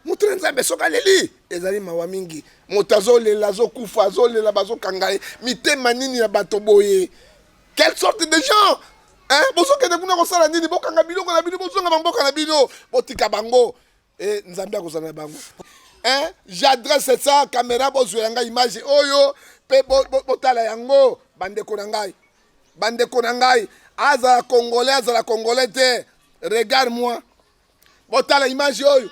Moto na Nzambe soki aleli, ezali mawa mingi. Moto azolela, azokufa, azolela, bazokanga ye. Mitema nini ya bato boye? Quelle sorte de gens? Hein? Bozokende kuna kosala nini? Bokanga biloko na bino, bozonga bamboka na bino, botika bango. E Nzambe akozala na bango. Hein? J'adresse ça, caméra, bozwela ngai image oyo, pe botala yango, bandeko na ngai. Bandeko na ngai, azala congolais, azala congolais te. Regarde-moi. Botala image oyo.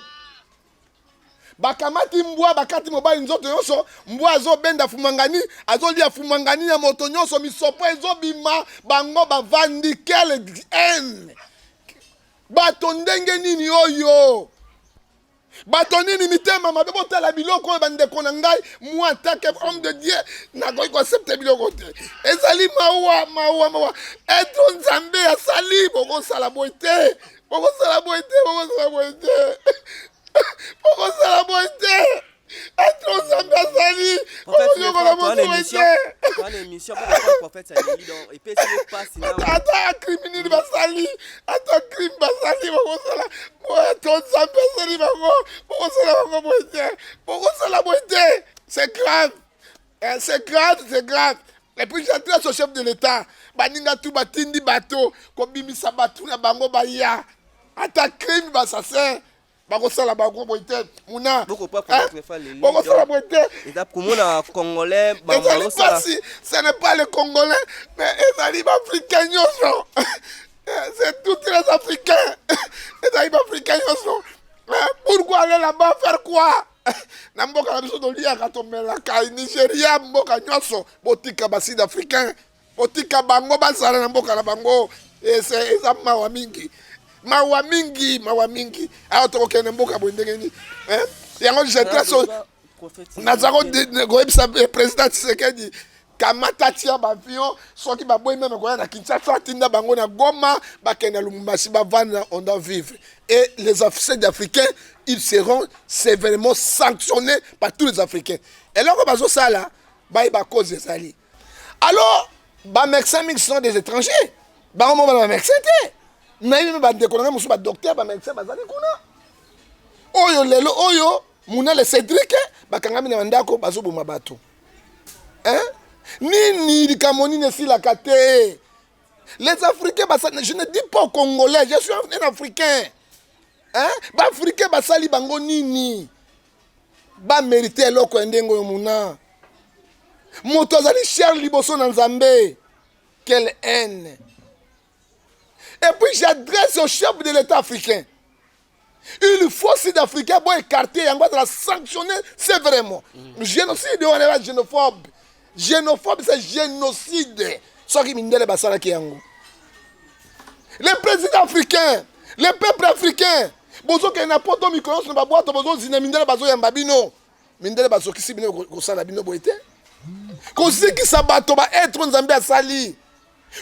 Bakamati mbwa, bakati mobali nzoto nyonso, mbwa azobenda fumangani, azolia fumangani ya moto nyonso, misopo ezobima, bango bavandi. Quelle haine! Bato ndenge nini oyo? Bato nini mitema mabe? Botala biloko oyo, bandeko na ngai. Moi, en tant que homme de Dieu, nakoki koaccepte biloko te. Ezali mawa, mawa, mawa. Etro Nzambe asali, bokosala boye te, bokosala boye te, bokosala boye te, bokosala boye te. Etro Nzambe asali, bokonyokola moto boye te. Ata crime nini basali, ata crime basali, bokosala boye to Nzambe asali bango, bokosala bango boye te, bokosala boye te. C'est grave, c'est grave, c'est grave. Et puis j'adresse au chef de l'État, baninga tu batindi bato kobimisa bato na bango baya, ata crime bassassin bakosala bango boye te. Muna bokosala boye te. Eza komona congolais. Ezali pasi. Ce n'est pas le congolais, mais ezali baafricain nyonso. C'est tous les africains, ezali baafricain nyonso. Pourquoi aller là-bas faire quoi? Na mboka na biso toliaka, tomelaka. Nigeria, mboka nyonso, botika basud africain, botika bango bazala na mboka na bango. Eza mawa mingi, mawa mingi, mawa mingi. Awa tokokende mboka boye ndenge nini? Yango j'adresse, naza koyebisa président Tshisekedi, kamata, tia baavion. Soki baboyi même koya na Kinshasa, atinda bango na Goma, bakende na Lubumbashi, bavanda, on doit vivre. Et les Sud-Africains, ils seront sévèrement sanctionnés par tous les Africains. Eloko bazosala, bayeba cause ezali. Alors bamédecin mingi sont des étrangers. Bango mo bana bamédecin te. Nayebi me bandeko na ngai mosusu, badocteur, bamédecin bazali kuna, oyo lelo oyo Munale Cédrik bakangami na bandako, bazoboma bato. Hein? Nini likambo nini esilaka te? Les Africains basali, je ne dis pas congolais, je suis un Africain, hein? Baafricain basali bango nini bamérite eloko ya ndenge oyo? Muna moto azali cher liboso na Nzambe. Quelle haine! Et puis j'adresse au chef de l'État africain, il faut sud-africain bo écarter yango, azala sanctionné sévèrement. Génocide wana eza xénophobe. Xénophobe, c'est génocide. Soki mindele basalaki yango, les présidents africains, les peuples africains, bozokende na Poto mikolo nyonso na babwato, bozozina mindele, bazoyamba bino. Mindele bazokisi bino, kosala bino boye te, kozikisa bato, baêtre Nzambe asali,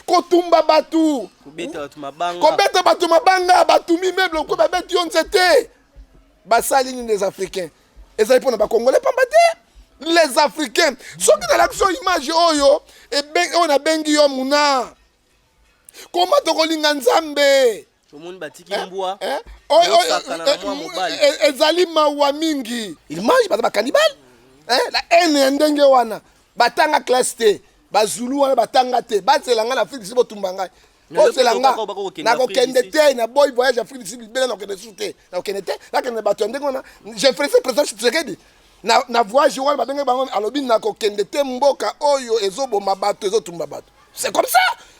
kotumba bato, kobeta bato mabanga, batumi meuble ko babeti yo nzete. Basali nini les Africains? Ezali mpona bacongolais pamba te. Les Africains, soki nalakisi yo image oyo, oyo nabengi yo muna, koma tokolinga Nzambe. Omoni batiki mbwa. Ezali mawa mingi. Image, baza bacannibale. La haine ya ndenge wana, batanga classe te. Bazulu wana batanga te. Bazela ngai na Afrique du Sud, botumba ngai. Bozela nga, nakokende te. Naboyi voyage Afrique du Sud libela, nakokende susu te, nakokende te. Nakende bato ya ndenge wana. Je félicite président Tshisekedi na voyage wana babengaki bango. Alobi nakokende te mboka oyo ezoboma bato, ezotumba bato. C'est comme ça.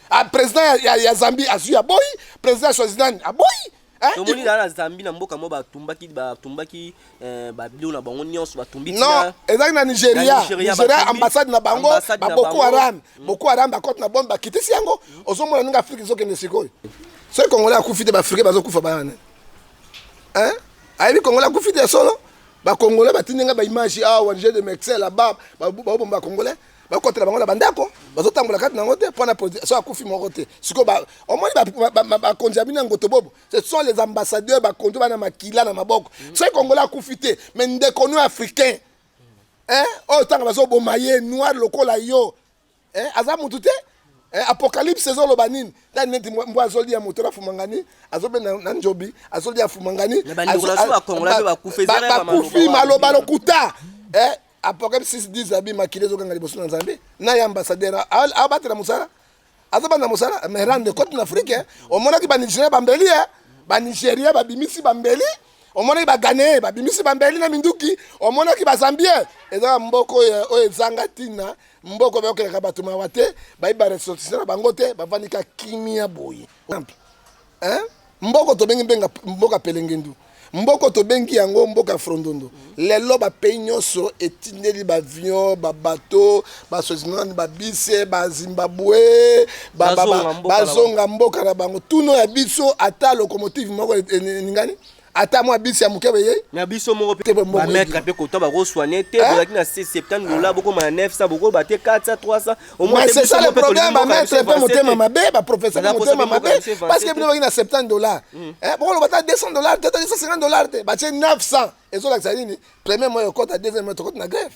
Ah, président ya Zambie azwi, aboyi. Président ya Swaziland aboyi. Tomoni na Zambie, na mboka mo batumbaki babilo na bango nyonso, batumbi. Non, ezalaki na Nigeria. Nigeria, ambassade na bango, baboko Haram, Boko Haram bakota na bombe, bakitisi yango. Ozomona ndenge Afrique ezokende sikoyo. Soki congolais akufi te, baafricain bazokufa bayana. Ayebi congolais akufi te ya solo. Bacongolais batindi nga baimage awa, j'ai de médecin là-bas, babomba bacongolais, bakotela bango na bandako, bazotambola kati nango te mpona so akufi moko te. Sikoyo omoni bakonzi ya bino ya ngotobobo, ce sont les ambassadeurs, bakonzi bana makila na maboko. Soki congolais akufi te, mais ndeko no africain oyo ntango bazoboma ye, noir lokola yo, aza mutu te. Eh, apocalypse ezoloba nini? Tani neti mbwa azolia moto na fumangani, azobenda na njobi, azolia fumangani. Bakufi maloba lokuta. Eh, Apocalypse 6 10 abi makili ezokanga liboso na Nzambe. Na ye ambassadeur abatela mosala. Azobanda mosala mais rendre compte na Afrique. Eh. Omonaki ba Nigeria bambeli eh. Ba Nigeria babimisi bambeli. Omonaki ba Ghanéen babimisi bambeli na minduki. Omonaki ba Zambien. Eza mboka oyo ezanga ntina. Mboko bayokelaka bato mawa te, bayebi ba ressortissants na bango te, bavandi ka kimia boye. Hein? Mboko tobengi mbenga mboka pelengendu. Mboko tobengi yango mboka frondondo. Lelo ba pays nyonso etindeli ba avion, ba bateau, ba swaziland, ba bise, ba Zimbabwe, bazonga mboka na bango. Tuno ya biso ata locomotive moko eningani? Ata mwa bisi ya moke beyei na biso moko mpe bamaître mpe kota bakosoigne te, bozalaki na 70 dollars, bokoma na 900, bokoloba te 400, 300. Mais c'est ça le problème, bamaître mpe motema mabe, baprofesseur mpe motema mabe, parce que bino baki na 70 dollars, bokoloba ata 200 dollars te, ata 250 dollars te, batie 900. Ezolakisa nini? Premier mois ekota, deuxième mois tokota na grève.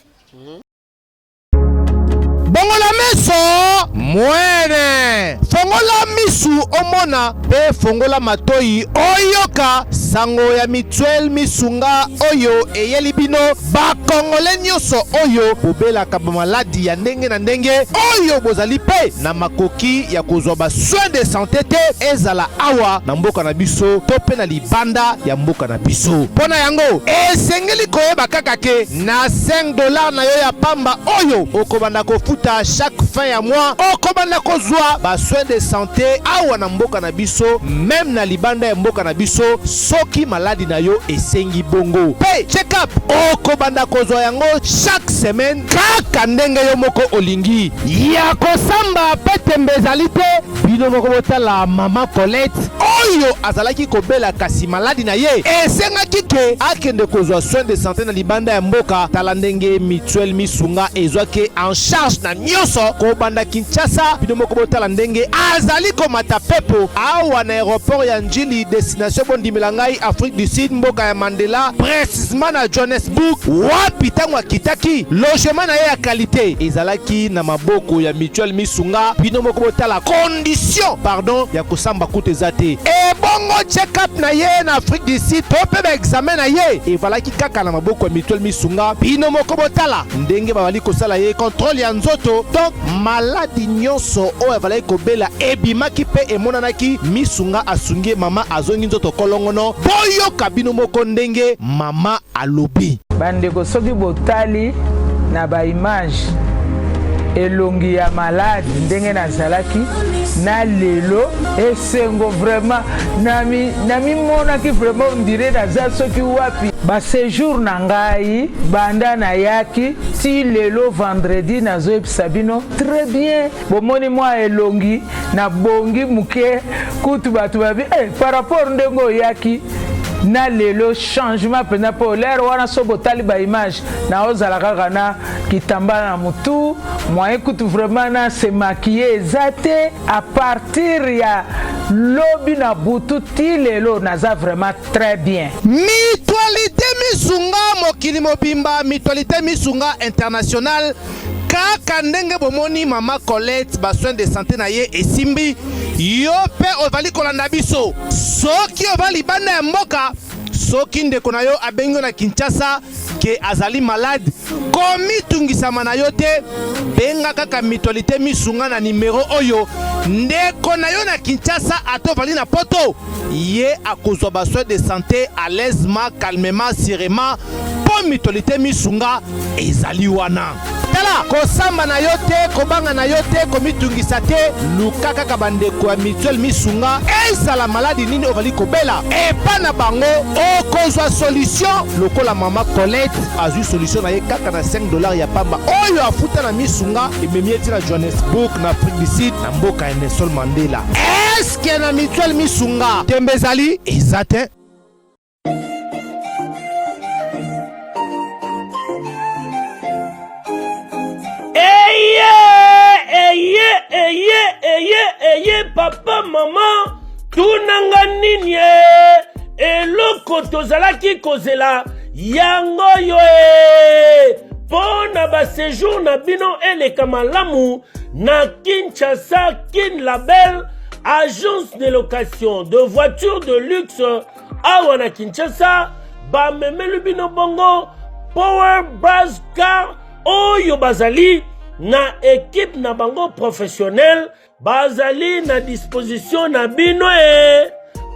Bongola meso mwene, fongola misu omona mpe fongola matoi oyoka sango ya Mutuelle Misunga oyo eyeli bino bakongole nyonso oyo bobelaka bamaladi ya ndenge na ndenge, oyo bozali mpe na makoki ya kozwa basoin de santé te, ezala awa na mboka na biso to mpe na libanda ya mboka na biso. Mpo na yango, esengeli koyeba kaka ke na 5 $ na yo ya pamba oyo okobanda kofuta chaque fin ya mois, okobanda kozwa basoin de santé awa na mboka na biso, même na libanda ya mboka na biso, soki maladi na yo esengi bongo. Mpe check-up, okobanda kozwa yango chaque semaine, kaka ndenge yo moko olingi. Ya kosamba mpe tembe ezali te. Bino moko botala mama Colette oyo azalaki kobela, kasi maladi na ye esengaki ke akende kozwa soin de santé na libanda ya mboka. Tala ndenge Mutuelle Misunga ezwaki en charge na nyonso kobanda Kinshasa. Bino moko botala ndenge azali komata pepo awa na aéroport ya Njili, destination, bondimela ngai, Afrique du Sud, mboka ya Mandela, précisement na Johannesburg, wapi ntango akitaki, logement na ye ya qualité ezalaki na maboko ya Mutuelle Misunga. Bino moko botala condition, pardon, ya kosamba kutu eza te. Ebongo check-up na ye na Afrique du Sud to mpe baexamen na ye evalaki kaka na maboko ya Mutuelle Misunga. Bino moko botala ndenge bazali kosala ye contrôle ya nzoto. Donc maladi nyonso oyo azalaki kobela ebimaki mpe emonanaki. Misunga asungi ye, mama azongi nzoto kolongono. Boyoka bino moko ndenge mama alobi. Bandeko, soki botali na baimage, elongi ya malade ndenge nazalaki na lelo, esengo vraiment. Namimonaki vraiment on dirait naza soki wapi. Baséjour na ngai banda nayaki ti lelo vendredi, nazoyebisa bino très bien, bomoni mwa elongi nabongi moke. Kutu bato babi eh, par rapport ndenge oyaki na lelo, changement mpenza. Mpo lere wana, so botali baimage, naozala kaka na kitambala na motu, moyen kutu vraiment na se maquiller eza te. À partir ya lobi na butu ti lelo, naza vraiment très bien. Mutualité Misunga mokili mobimba, Mutualité Misunga international. Kaka ndenge bomoni mama Colette, basoin de santé na ye esimbi. Yo mpe ozali kolanda biso, soki oza libanda ya mboka, soki ndeko na yo abengi yo na Kinshasa ke azali malade, komitungisama na yo te. Benga kaka Mutualité Misunga na nimero oyo. Ndeko na yo na Kinshasa, ata ozali na Poto, ye akozwa basoin de santé à l'aisement, calmement, sûrement, mpo Mutualité Misunga ezali wana. Tala, kosamba na yo te, kobanga na yo te, komitungisa te. Luka kaka bandeko ya Mutuelle Misunga. Ezala maladi nini ozali kobela, epa na bango okozwa solution, lokola mama Colette azwi solution na ye kaka na 5 $ ya pamba oyo afuta na Misunga, ememi ye ti na Johannesburg, na Afrique du Sud, na mboka ya Nelson Mandela. Eske na Mutuelle Misunga tembe ezali? Eza te. Eye, eye, eye, eye, eye, papa, mama, tunanga nini e? Eloko tozalaki kozela yango yo e, mpo na baséjour na bino eleka malamu. Na Kinshasa, Kin Label, agence de location de voitures de luxe awa na Kinshasa, bamemeli bino bongo Power Buzz Car oyo bazali na equipe na bango professionnelle bazali na disposition na bino e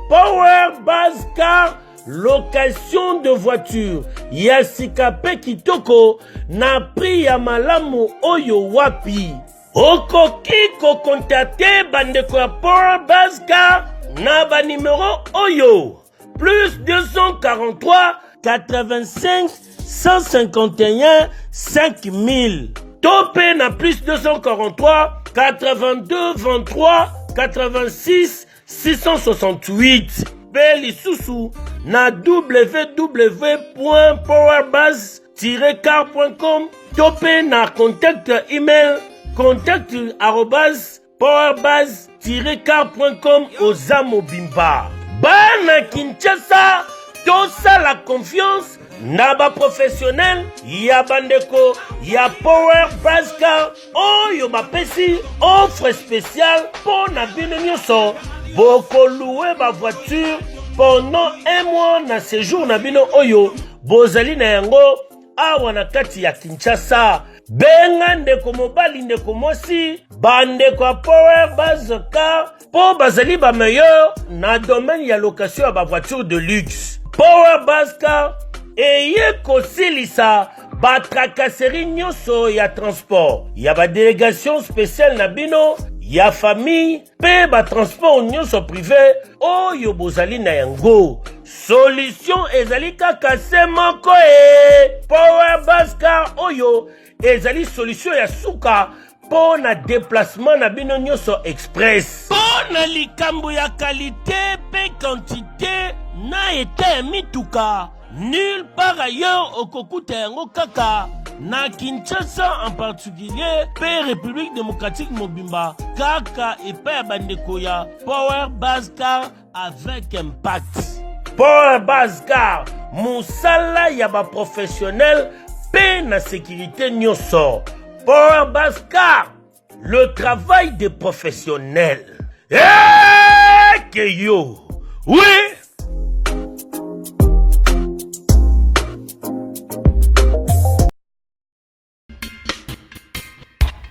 Power Buzz Car location de voiture ya sika mpe kitoko na prix ya malamu oyo wapi okoki kokontakte bandeko ya Power Buzz Car na banimero oyo plus 243 85 151 5000 to mpe na plus 243 82 23 86 668 mpe lisusu na www.powerbase-car.com to mpe na contact email contact arobase powerbase-car.com. Oza mobimba bana Kinshasa, tosala confiance na baprofessionnel ya bandeko ya Power Base Car oyo bapesi offre spéciale mpo na bino nyonso. Bokolouer bavoiture pendant un mois na séjour na bino oyo bozali na yango awa na kati ya Kinshasa. Benga ndeko mobali, ndeko mwasi, bandeko ya Power Base Car mpo bazali bameilleur na domaine ya location ya bavoiture de luxe. Power Base Car eye kosilisa batracasserie nyonso ya transport ya badélégation spéciale na bino ya famille mpe batransport nyonso privé oyo bozali na yango. Solution ezali kaka se moko e Power Base Car oyo ezali solution ya suka mpo na déplacement na bino nyonso express. Mpo na likambo ya qualité mpe quantité na eta ya mituka, nulle part ailleurs okokuta yango, kaka na Kinshasa en particulier mpe République démocratique mobimba, kaka epai ya bandeko ya Power Base Car avec impact. Power Base Car, mosala ya baprofessionnel mpe na sécurité nyonso. Power Base Car, le travail des professionnels. Eke yo oui.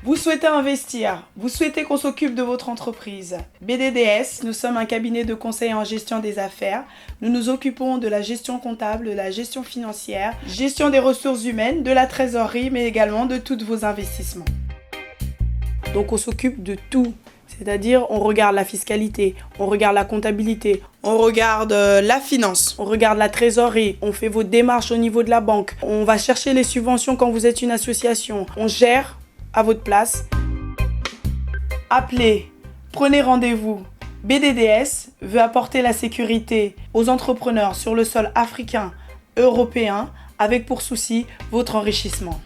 Vous souhaitez investir, vous souhaitez qu'on s'occupe de votre entreprise. BDDS, nous sommes un cabinet de conseil en gestion des affaires. Nous nous occupons de la gestion comptable, de la gestion financière, gestion des ressources humaines, de la trésorerie, mais également de tous vos investissements. Donc on s'occupe de tout. C'est-à-dire, on regarde la fiscalité, on regarde la comptabilité, on regarde la finance, on regarde la trésorerie, on fait vos démarches au niveau de la banque, on va chercher les subventions quand vous êtes une association, on gère à votre place. Appelez, prenez rendez-vous. BDDS veut apporter la sécurité aux entrepreneurs sur le sol africain, européen, avec pour souci votre enrichissement.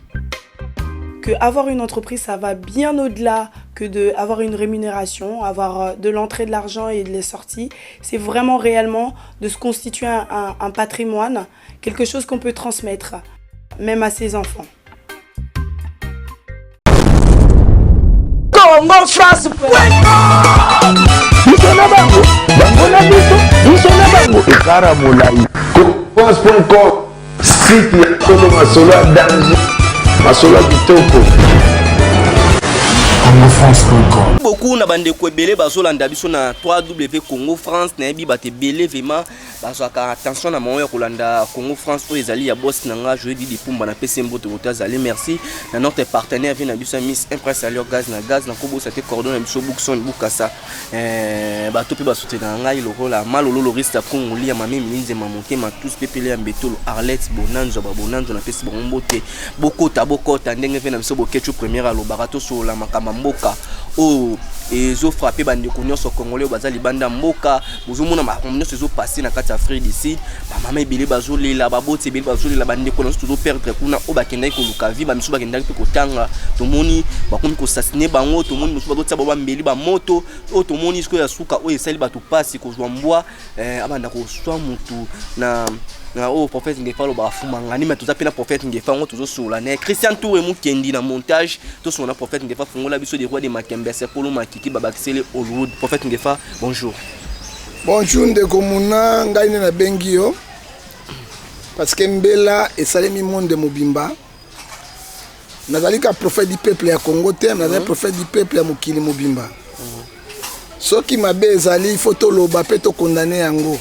Que avoir une entreprise, ça va bien au-delà que de avoir une rémunération, avoir de l'entrée de l'argent et de les sorties. C'est vraiment réellement de se constituer un patrimoine, quelque chose qu'on peut transmettre, même à ses enfants. Congo France. Biso na bango, bango na biso, biso na bango, ekara molai. France.com, site ya solo, masolo ya danger, masolo ya kitoko. congofrance.com. Beaucoup na bandeko ebele bazolanda biso na 3W Congo France. Nayebi bato ebele vraiment bazwaka attention na bango ya kolanda Congo France oyo ezali ya boss na nga Joe Didi Pumba. Napesi mbote koto azali. Merci na notre partenaire vie na biso ya Miss Impress Alio Gaz na Gaz. Nakobosa te cordon na biso Bukson Bukasa, bato mpe basoutenaka ngai lokola Malolo Lorista Kongoli ya Mame Milinzema Motema tous pepele ya Mbetolo Arlette Bonanzo babonanzo. Napesi bango mbote. Bokota, bokota ndenge mpe na biso Bokecu Première alobaka, tosolola makambo ya mboka oyo ezofrapper bandeko nyonso congolais oyo baza libanda mboka. Bozomona makambo nyonso ezopasser na kati. kati ya Afrique du Sud. Bamama ebele bazolela, baboti ebele bazolela, bandeko na biso tozoperdre kuna oyo bakendaki koluka vie, bamisusu bakendaki mpe kotanga. Tomoni bakomi kosasine bango, tomoni mosusu bazotia bango bambeli bamoto. Oyo tomoni sikoyo ya suka oyo esali bato mpasi, kozwa mbwa abanda koswa mutu na oyo prophète Ngefa alobaka fumangani. Me toza mpe na prophète Ngefa yango, tozosolola na ye. Christian Toure Mukendi na montage. Tosolola na prophète Ngefa, fungola biso de roi de Makembe, Sekolo Makiki babakisele Hollywood. Prophète Ngefa, bonjour. Bonjour ndeko Muna, ngai nde nabengi yo parce que mbela esalemi monde mobimba. Nazali ka prophète du peuple ya Congo te, nazali prophète du peuple ya mokili mobimba. Soki mabe ezali, il faut toloba mpe tokondane yango.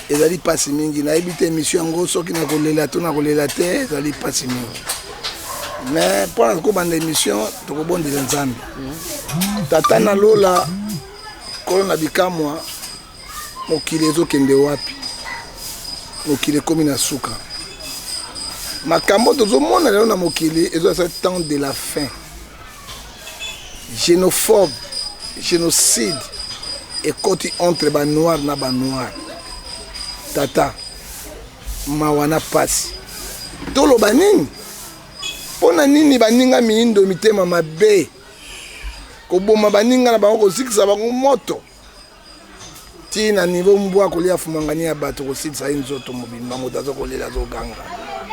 Ezali mpasi mingi, nayebi te émission yango soki nakolela to nakolela te, ezali mpasi mingi. Mais mpo na kobanda émission, tokobondela Nzambe. Tata na lola, Nkolo na bikamwa, mokili ezokende wapi? Mokili ekomi na suka. Makambo tozomona lelo na mokili ezolakisa temps de la fin. Xénophobe, génocide ekoti entre banoir na banoir. Tata, mawa na pasi, toloba nini? Mpo na nini baninga miindo mitema mabe, koboma baninga na bango, kozikisa bango moto ti na niveau mbwa kolia fumangani ya bato, kosilisa ye nzoto mobimba, moto aza kolela, azoganga?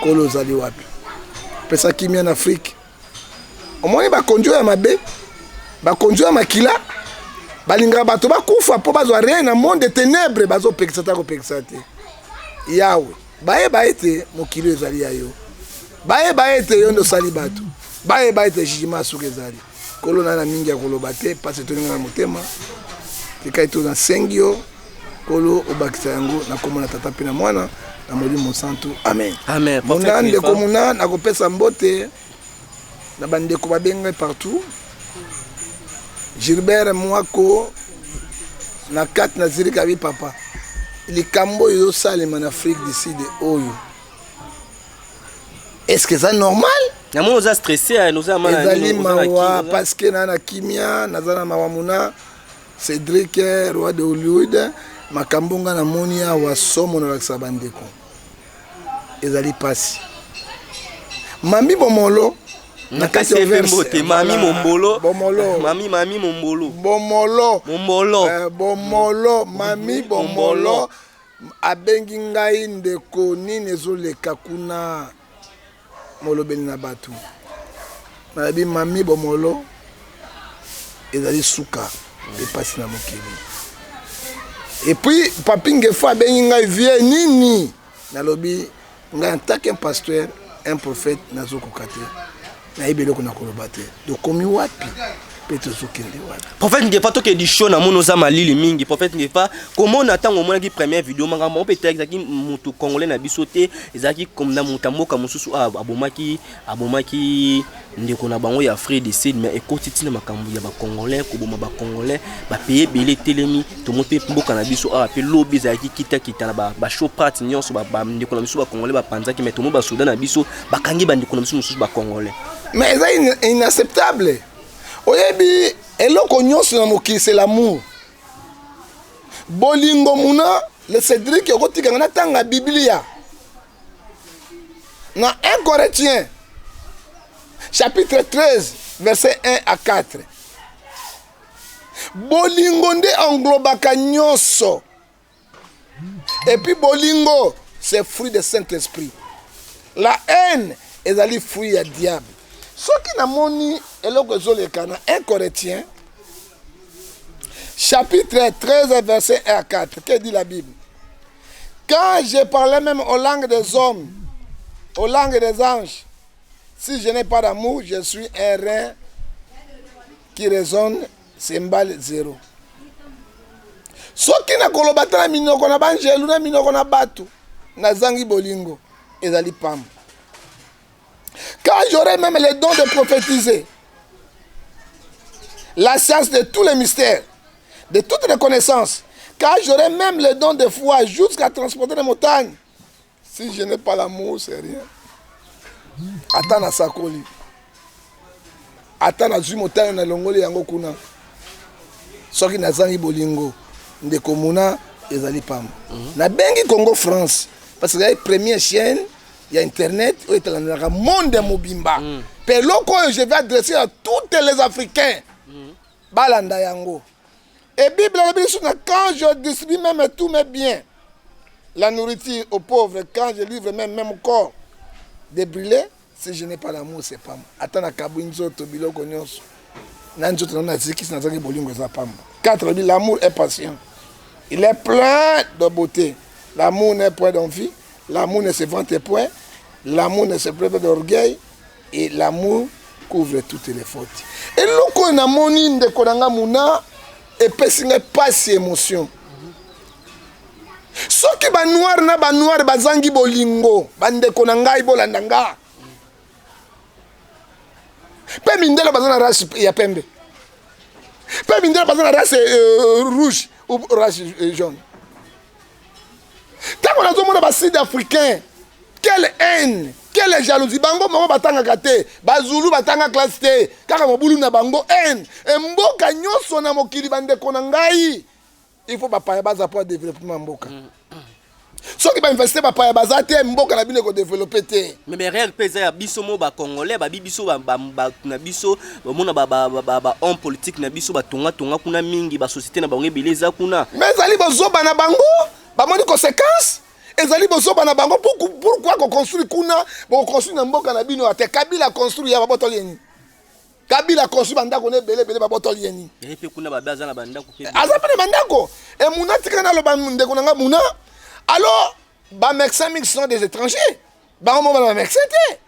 Kolo, ozali wapi? Pesa kimia na Afrike. Omoni bakonzi oyo ya mabe, bakonzi oyo ya makila, balingaka bato bakufa mpo bazwa rien na monde ténèbre. Bazopekisa ta kopekisa te. Yawe, bayeba ete mokili ezali ya yo, bayeba ete yo nde osali bato, bayeba ete jugement ya suka ezali. Kolo, na na mingi ya koloba te, mpasi etoninga na motema. Tikai to nasengi yo, Kolo, obakisa yango na kombo na Tata mpe na Mwana na Molimo Mosantu, amen. Amen. Muna, ndeko Muna, nakopesa mbote na bandeko babengai partout. Gilbert Mwako na kati na Zurich abi: "Papa, likambo oyo ezosalema na Afrique du Sud oyo, est ce que eza normal?" Namoni oza stressé, oza Ezali mawa, parce que na kimia, naza na mawa. Muna Cédric, roi de Hollywood, makambo nga namoni awa, somo. Nalakisa bandeko, ezali mpasi. Mami Bomolo na kati ya mbote, mami Mombolo. Bomolo. Mami Mombolo. Bomolo. Mombolo. Bomolo, mami Bomolo abengi ngai: "Ndeko, nini ezoleka kuna, molobeli na bato?" Nalobi: "Mami Bomolo, ezali suka epasi na mokili." Et puis Papi Ngefa abengi ngai: "Vie nini?" Nalobi: "Ngai, en tant qu'un pasteur, un prophète, nazokoka te, nayebi eloko na koloba te. Tokomi wapi mpe tozokende wapi?" Prophète Ngefa, tokedi show. Namoni oza malili mingi. Prophète Ngefa, komona ntango omonaki première vidéo, makambo mpe ezalaki motu congolais na biso te, ezalaki na moto ya mboka mosusu abomaki ndeko na bango ya Afrique du Sud, mais ekoti ntina makambo ya bacongolais koboma bacongolais. Bapays ebele etelemi. Tomoni mpe mboka na biso awa mpe lobi ezalaki kitakita na bashoprite nyonso, bandeko na biso bacongolais bapanzaki, mais tomoni basoda na biso bakangi bandeko na biso mosusu bacongolais. Mais eza inacceptable. Oyebi, eloko nyonso na mokili, c'est l'amour, bolingo. Muna le Cédrik, okotikanga natanga Biblia na 1 Corinthiens chapitre 13, verset 1 à 4. Bolingo nde englobaka nyonso. Et puis bolingo, c'est fruit de Saint-Esprit. La haine ezali fruit ya diable. Soki namoni eloko ezoleka na 1 Corinthiens chapitre 13, verset 1 à 4, que dit la Bible? "Quand je parlais même aux langues des hommes, aux langues des anges, si je n'ai pas d'amour, je suis un airain qui résonne, cymbale zéro." Soki nakoloba ta na minoko na banjelu, na minoko na bato, nazangi bolingo, ezali pamba. "Quand j'aurai même le don de prophétiser, la science de tous les mystères, de toutes les connaissances, quand j'aurai même le don de foi jusqu'à transporter les montagnes, si je n'ai pas l'amour, c'est rien." Ata nasakoli, ata nazwi montagne, nalongoli yango kuna, soki nazangi bolingo, ndeko Muna, Ezali pamba. Nabengi Congo France parce que ezali première chaîne ya internet oyo etalandelaka monde mobimba. Mpe eloko oyo je vais adresser à toutes les Africains, balanda yango. Et Bible alobi lisusu na quand je distribue même tous mes biens, la nourriture aux pauvres, quand je livre même même corps de brûler, si je n'ai pas l'amour, c'est pamba. Ata nakabwi nzoto, biloko nyonso na nzoto na nazikisi, nazangi bolingo, eza pamba. 4 alobi l'amour est patient, il est plein de beauté, l'amour n'est point d'envie, l'amour ne se vante point, l'amour ne se plaît pas d'orgueil et l'amour couvre toutes les fautes. Eloko oyo namoni, ndeko na nga Muna, epesi ngai pasi, émotion. Soki banoir na banoir bazangi bolingo, bandeko na ngai, bolanda nga. Mpe mindele baza na race ya pembe, mpe mindele baza na race rouge ou race jaune. Ntango nazomona basud africain, quelle haine, quelle jalousie! Bango moko batangaka te, bazulu batanga classe te, kaka mobulu na bango, haine. Mboka nyonso na mokili, bandeko na ngai, il faut bapaya baza mpo ya développement ya mboka. Soki bainvestir, bapaya baza te, mboka na bino ekodévelopper te. Mais berere mpe eza ya biso mo bacongolais, babi biso bato na biso, bamona bahomme politique na biso batongatonga kuna mingi, basociété na bango ebele eza kuna. Mais ezali bozoba na bango, bamoni conséquence. Ezali bozoba na bango. Pourquoi koconstruire kuna, bokoconstruire na mboka na bino ate? Kabila construire ya babotoli ye nini? Kabila construire bandako na ebele ebele, babotoli ye nini? Ye mpe kuna babe aza na bandako mpe. Aza mpe na bandako. E Muna, tika naloba, ndeko na nga Muna. Alors bamédecin mingi sont des étrangers, bango mo bana bamédecin te.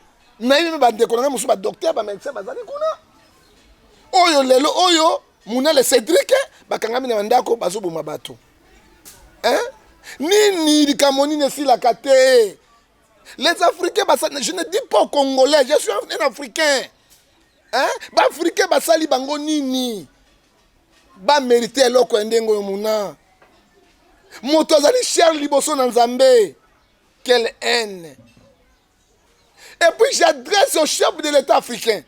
Nayebi mpe bandeko na ngai mosusu, badocteur, bamédecin bazali kuna oyo lelo oyo, Muna, le Cédrik, bakangami na bandako, bazoboma bato. Hein? Nini likambo nini esilaka te? Les Africains basali, je ne dis pas Congolais, je suis un Africain, hein? Baafricain basali bango nini bamérite eloko ya ndenge oyo? Muna, moto azali cher liboso na Nzambe. Quelle haine! Et puis j'adresse au chef de l'État africain,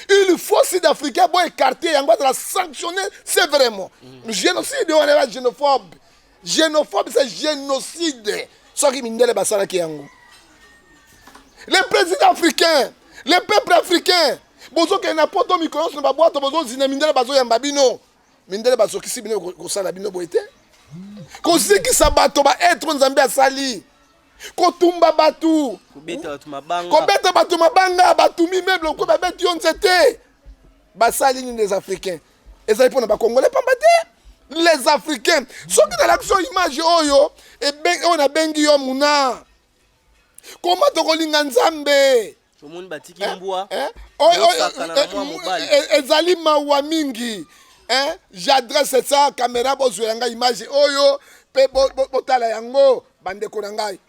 il faut sud-africain bo écarter yango, azala sanctionné sévèrement. Génocide wana eza xénophobe, xénophobe, c'est génocide. Soki mindele basalaki yango, les présidents africains, les peuples africains, bozokende na Poto mikolo nyonso na babwato, bozozina, mindele bazoyamba bino, mindele bazokisi bino. Kosala bino boye te, kozikisa bato, baêtre Nzambe asali, kotumba bato, kobeta bato mabanga. Kobeta bato mabanga, batumi meuble oko, babeti yo nzete. Basali nini les Africains? Ezali mpona bacongolais pamba te. Les Africains, soki nalakisi yo image oyo, oyo nabengi yo Muna, koma tokolinga Nzambe. Tomoni batiki mbwa. Eh? Oyo- Osakana na mwa mobali. Ezali mawa mingi, hein? J'adresse ça, caméra, bozwela ngai image oyo mpe botala yango, bandeko na ngai.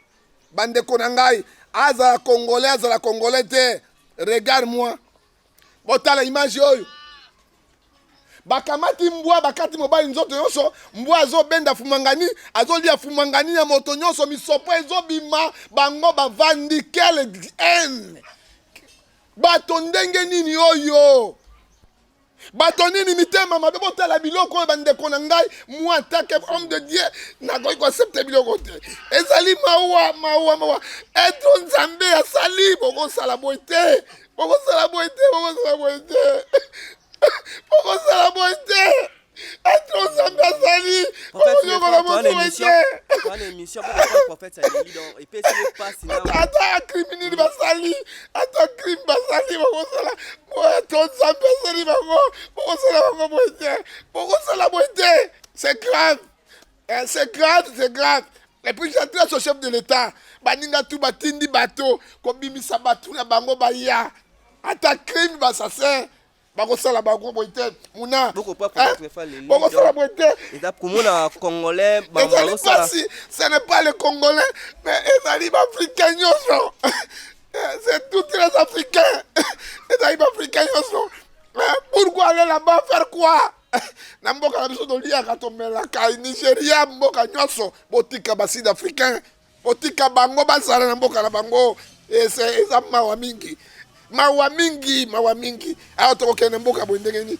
Bandeko na ngai, azala Congolais, azala Congolais te, regarde moi, botala image oyo. Bakamati mbwa, bakati mobali nzoto nyonso, mbwa azobenda fumangani, azolia fumangani ya moto nyonso, misopo ezobima, bango bavandi. Quelle haine! Bato ndenge nini oyo? Bato nini mitema mabe? Botala biloko oyo, bandeko na ngai. Moi, en tant que homme de Dieu, nakoki koaccepter biloko te. Ezali mawa, mawa, mawa. Être Nzambe asali, bokosala boye te, bokosala boye te, bokosala boye te, bokosala boye te. Être Nzambe asali, bokonyokola moto boye te. Wana émission prophète aleli, donc epesi ye mpasi na Ata crime nini basali, ata crime basali, bokosala to Nzambe asali bango, bokosala bango boye te, bokosala boye te. C'est grave. Eh, c'est grave, c'est grave. Et puis j'adresse au chef de l'État, baninga tu batindi bato kobimisa bato na bango baya, ata crime bassassin, bakosala bango boye te, Muna. Bokopa prophète aleli. Bokosala boye te. Eza komona Congolais. Ezali mpasi. Ce n'est pas le Congolais, mais ezali baafricain nyonso, c'est tous les Africains, ezali baafricain nyonso. Pourquoi aller là-bas faire quoi? Na mboka na biso toliaka, tomelaka, Nigeria, mboka nyonso. Botika basud africain, botika bango bazala na mboka na bango. Eza mawa mingi, mawa mingi, mawa mingi. Awa tokokende mboka boye ndenge nini?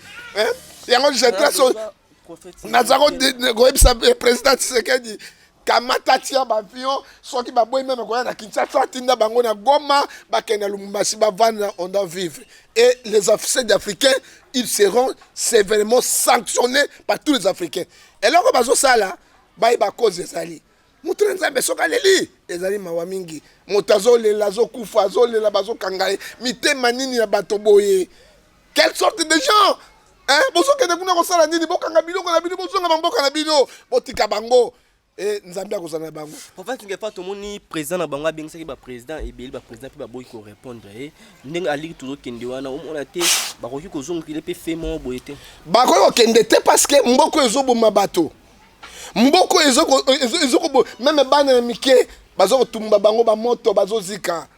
Yango j'adresse Naza koyebisa président Tshisekedi, kamata, tia baavion. Soki baboyi même koya na Kinshasa, tinda bango na Goma, bakende na Lubumbashi, bavanda. On doit vivre et les Sud-Africains, ils seront sévèrement sanctionnés par tous les Africains. Eloko bazosala, bayeba cause ezali moto na Nzambe. Soki aleli, ezali mawa mingi. Moto azolela, azokufa, azolela, bazokanga ye. Mitema nini ya bato boye? Quelle sorte de gens, hein? Bozokende kuna kosala nini? Bokanga biloko na bino, bozonga bamboka na bino, botika bango e Nzambe akozala na bango. Prophète Ngefa, tomoni président na bango abengisaki baprésident ebele, baprésident mpe baboyi korépondre ye. Ndenge aliki tozokende wana, omona te bakoki kozongokile mpe fe moko boye te? Bakoki kokende te parce que mboka ezoboma bato, mboka ezokobo même bana ya mike, baza kotumba bango bamoto, bazozika.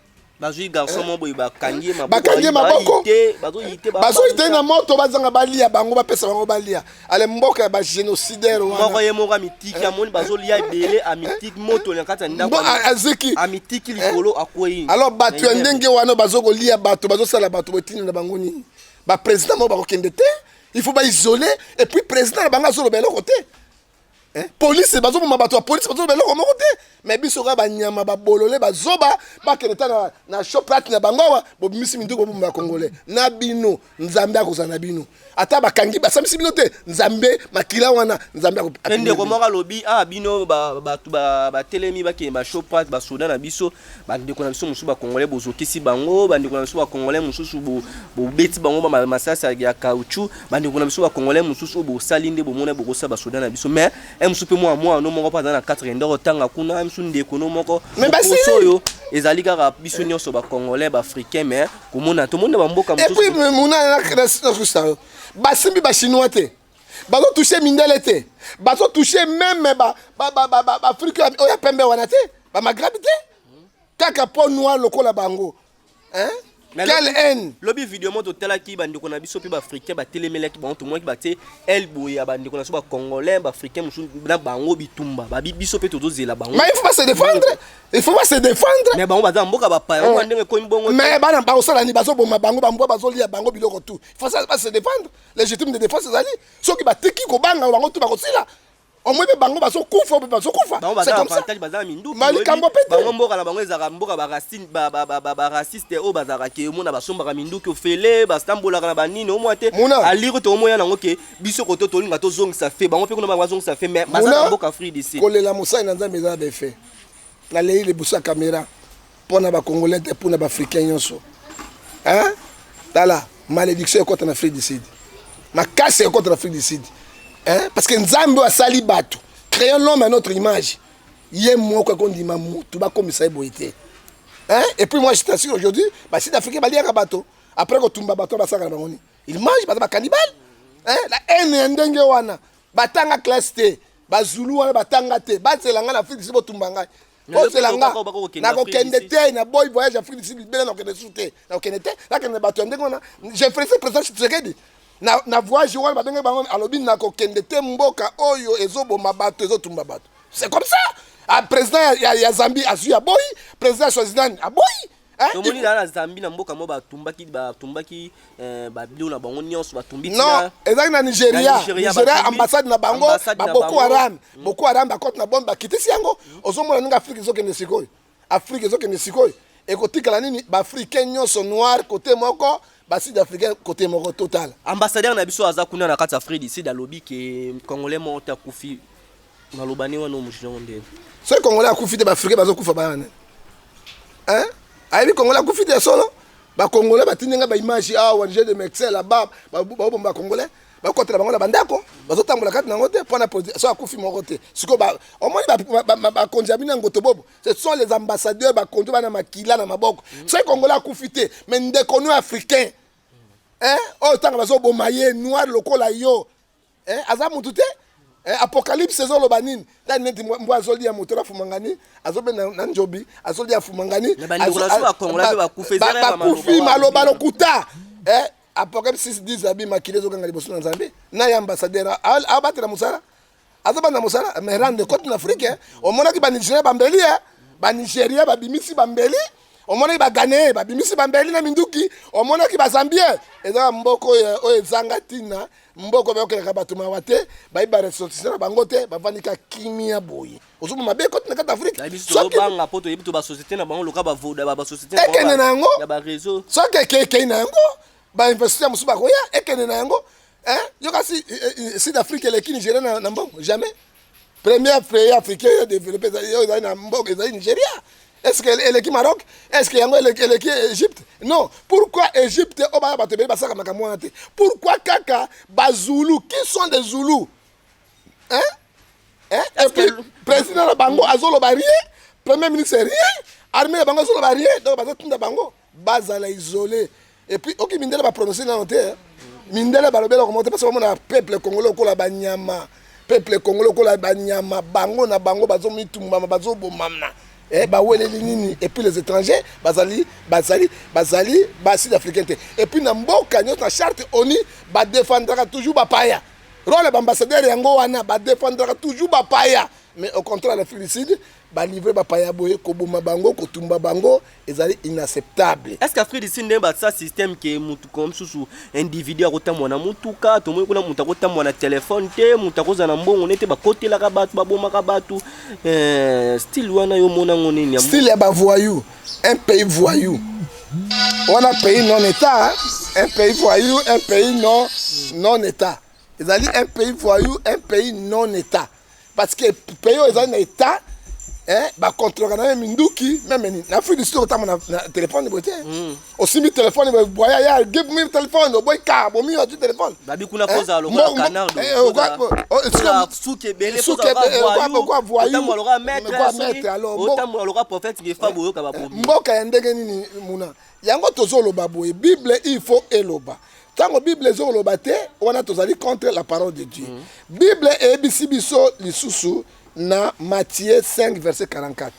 Bazwi garçon moko boye, bakangi ye. Bakangi ye maboko. Bazoyi te. Bazoyi te na moto, bazanga balia bango, bapesa bango balia. Ale, mboka ya bagénocidaire. Moko ye moko amitiki, amoni bazolia ebele, amitiki moto na kati ya ndako. Aziki. Amitiki likolo, akwei. Alors bato ya ndenge wana bazokolia bato, bazosala bato, botinda na bango nini? Baprésident moko bakokende te, il faut baisole. Et puis président na bango azoloba eloko te. Police bazoboma bato ya police, bazoloba eloko moko te. Mais biso kaka banyama, babolole, bazoba. Bakende ta na Shoprite na bango awa, bobimisi minduki, boboma bacongolais na bino. Nzambe akozala na bino. Ata bakangi, basambisi bino te, Nzambe, makila wana, Nzambe. Ndeko moko alobi a bino bato batelemi, bakende baShoprite, basoda na biso, bandeko na biso mosusu bacongolais bozokisi bango, bandeko na biso bacongolais mosusu bobeti bango masasi ya caoutchouc, bandeko na biso bacongolais mosusu oyo bosali nde bomona bokosala basoda na biso. Mais e mosusu mpe mwa mwana no moko mpo aza na 4 ndeko otanga kuna, mosusu ndeko no moko. Poso oyo ezali kaka biso nyonso bacongolais, baafricain, mais komona tomoni na bamboka. Et puis mona basimbi bachinois te, bazotouche mindele te, bazotouche même baafrike oyo ya pembe wana te, bamaghrabi te, kaka po noir lokola bango, hein? Quelle haine! Lobi video moko totalaki, bandeko na biso mpe baafricain batelemelaki bango. Tomonaki batie el boye ya bandeko na biso bacongolais, baafricain mosusu na bango bitumba, babi biso mpe tozozela bango. Mais il faut pas se défendre, il faut pas se défendre. Mais bango baza mboka bapaya ngo, ndenge ekomi bongo. Mais bana bakosala nini? Bazoboma bango, bambwa bazolia bango biloko tout. Il faut pas se défendre, légitime de défense ezali. Soki batiki kobanga bango tu, bakosila. Omoi mpe bango bazokufa, mpe bazokufa. C'est comme ça, baza na minduki. Likambo mpe te. Bango mboka na bango ezalaka mboka baraciste oyo bazalaka ke omona basombaka minduki ofele, batambolaka na banini, omona te alire to omoya nango ke biso koto tolinga tozongisa fe, bango mpe kuna bango bazongisa fe, mais baza na mboka Afrique du Sud. Kolela mosali na Nzambe eza na baeffet. Nalei liboso ya caméra mpo na bacongolais te, mpo na baafricain nyonso. Tala, malédiction ekɔta na Afrique du Sud makasi, ekɔta na Afrique du Sud, hein? Parce que Nzambe oyo asali bato, créant l'homme à notre image, ye moko akondima motu bakomisa ye boye te, hein? Et puis moi je t'assure, aujourd'hui basud africain baliaka bato. Après kotumba bato, basalaka na bango nini? Il mange, baza bacannibale, hein? La haine ya ndenge wana, batanga classe te, bazulu wana batanga te. Bazela ngai na Afrique du Sud, botumba ngai, bozela nga, nakokende te. Naboyi voyage Afrique du Sud libela, nakokende susu te, nakokende te. Nakende bato ya ndenge wana. Je félicite président Tshisekedi na voyage wana babengaki bango, alobi nakokende te mboka oyo ezoboma bato, ezotumba bato. C'est comme ça. Ah, président ya Zambie azwi, aboyi. Président ya Swaziland aboyi. Tomoni na Zambie, na mboka mo batumbaki babilo na bango nyonso, batumbi. Non, ezalaki na Nigeria. Nigeria, ambassade na bango, baboko Haram, Boko Haram bakɔte na bombe, bakitisi yango. Ozomona ndenge Afrique ezokende sikoyo. Afrique ezokende sikoyo, ekotikala nini? Baafricain nyonso noir côté moko, basud africain côté moko, total. Ambassadeur na biso aza kuna na kati ya Afrique du Sud, alobi ke congolais moko te akufi. Maloba ne wana omojujango ndenge? Soki congolais akufi te, baafricain bazokufa bana ne, ayebi congolais akufi te ya solo. Bacongolais batindi nga baimage awa, jeu de médecin là-bas, babomba bacongolais, bakotela bango na bandako, bazotambola kati nango te mpona so akufi moko te. Sikoyo omoni bakonzi ya bino ya ngoto bobo, ce sont les ambassadeurs, bakonzi bana makila na maboko. Soki congolais akufi te, mais ndeko no africain oyo ntango bazoboma ye, noir lokola yo, aza mutu te. Apocalypse ezoloba nini? Tani neti mbwa azolia moto na fumangani, azobenda na njobi, azolia fumangani, bakufi. Maloba lokuta. Apocalypse 6 10 abi makili ezokanga liboso na Nzambe. Na ye ambassadeur abatela mosala, azobanda mosala, mais rendre compte na Afrique. Omonaki banigérien bambeli, banigérien babimisi bambeli. Omonaki baghanéen babimisi bambeli na minduki. Omonaki bazambien. Eza mboka oyo ezanga ntina, mboka oyo bayokelaka bato mawa te, bayebi baressortissant na bango te, bavandi ka kimia boye. Ozomona mabe ekoti na kati Afrique. Tozobanga mpo toyebi to basociété na bango loka bavoda basociété ekende na yango ya bareseau. Soki ekei na yango, bainvestisseur mosusu bakoya, ekende na yango. Yo kasi Sud Afrique eleki Nigeria na mbongo? Jamais. Premier pays africain oyo développé oyo ezali na mboka ezali Nigeria. Est ce que eleki Maroc? Est ce que yango eleki Égypte? Non. Pourquoi Égypte oyo baya bato ebele basalaka makambo wana te? Pourquoi kaka Bazulu? Qui sont des Zoulous, hein? Hein? Et puis président na bango azoloba rien, premier ministre rien, armée na bango azoloba rien. Donc bazotinda bango bazala isolé. Et puis oki mindele baprononce nano te. Mindele balobela komo te, parce bamona peuple congolais okola banyama, peuple congolais okola banyama. Bango na bango bazomitumbama, bazobomana. Baweleli nini? Et puis les étrangers bazali basud africain te. Et puis na mboka nyonso, na charte ONU, badéfendraka toujours bapaya. Rôle ya baambassadeur yango wana, badéfendraka toujours bapaya. Mais au contraire, l'Afrique du Sud balivre bapaya boye, koboma bango, kotumba bango, ezali inacceptable. Est ce que Afrique du Sud ndenge batia système ke mutu comme susu individu akotambola na mutuka, tomoni kuna moto akotambola na telefone te, moto akozala na mbongo nete, bakotelaka bato, babomaka bato, style wana yo omonango nini? Style ya bavoyou, un pays voyou wana, pays non état, un pays voyou, un pays non état. Ezali un pays voyou, un pays non état, parce que pays oyo ezali na état, bacontrôlaka na ye minduki même nini. Na Afrique du Sud, otambo na telefone boye te. Osimbi telefone boye, ya give me telefone, oboyi ka bomi ozwi telefone. Babi kuna kozala lokola canard, suki ebele, otambola lokola prophète Ngefa, boyoka babomi. Mboka ya ndenge nini muna yango? Tozoloba boye, Bible il faut eloba. Ntango Bible ezoloba te, wana tozali contre la parole de Dieu. Bible eyebisi biso lisusu na Matthieu 5 verset 44: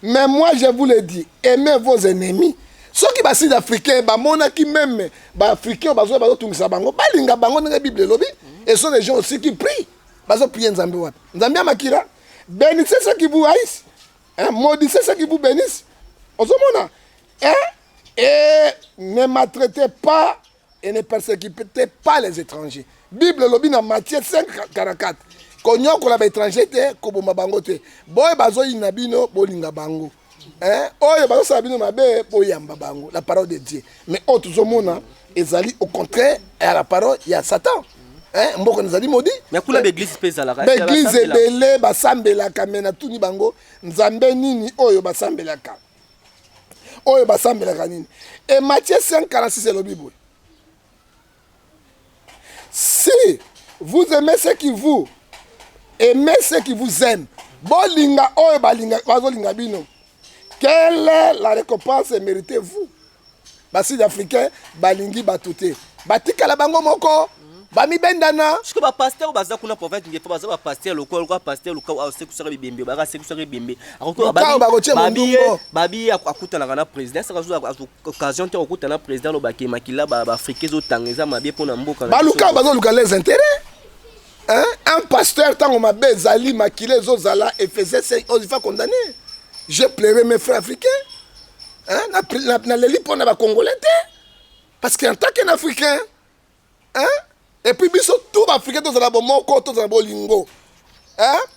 "Mais moi, je vous le dis, aimez vos ennemis." Soki basud africain bamonaki même baafricain oyo bazotungisa bango, balinga bango ndenge Bible elobi. Et sont des gens aussi qui prient. Bazoprie Nzambe wapi? Nzambe ya makila. "Bénissez ceux qui vous haïssent, hein, maudissez ceux qui vous bénissent." Ozomona, hein? Et ne maltraitez pas et ne persécutez pas les étrangers. Bible elobi na Matthieu 5 44, konyokola baétranger te, koboma bango te. Boyo bazoyina bino, bolinga bango. Oyo bazosala bino mabe, boyamba bango. La parole de Dieu. Mais oyo tozomona ezali au contraire ya la parole ya Satan. Mboka ezali maudit. Mais kuna baeglise mpe ezalaka. Baeglise ebele basambelaka, me natuni bango, Nzambe nini oyo basambelaka? Oyo basambelaka nini? E Matthieu 5 46 elobi boye: "Si vous aimez ceux qui vous aimez, ceux qui vous aiment, bolinga oyo bazolinga bino, quelle est la récompense méritez-vous?" Basud africain balingi bato te, batikala bango moko, bamibendana. Sikoyo bapasteur baza kuna, prophète Ngefa, baza bapasteur lokola pasteur Lukau asekusaka bibembe, baka asekusaka ebembe. Babi akutanaka na président, saka occasion te kokutana na président, alobaki makila baafrika ezotanga eza mabe mpona mboka. Baluka bazoluka les intérêts. Un pasteur, ntango mabe ezali, makila ezozala, efese, il faut condamner. J'ai pleuré mes frères africains, naleli mpona bacongolais te, parce que en tant qu'un Africain, hein? Et puis biso tout baafricain tozala bomoko, tozala bolingo.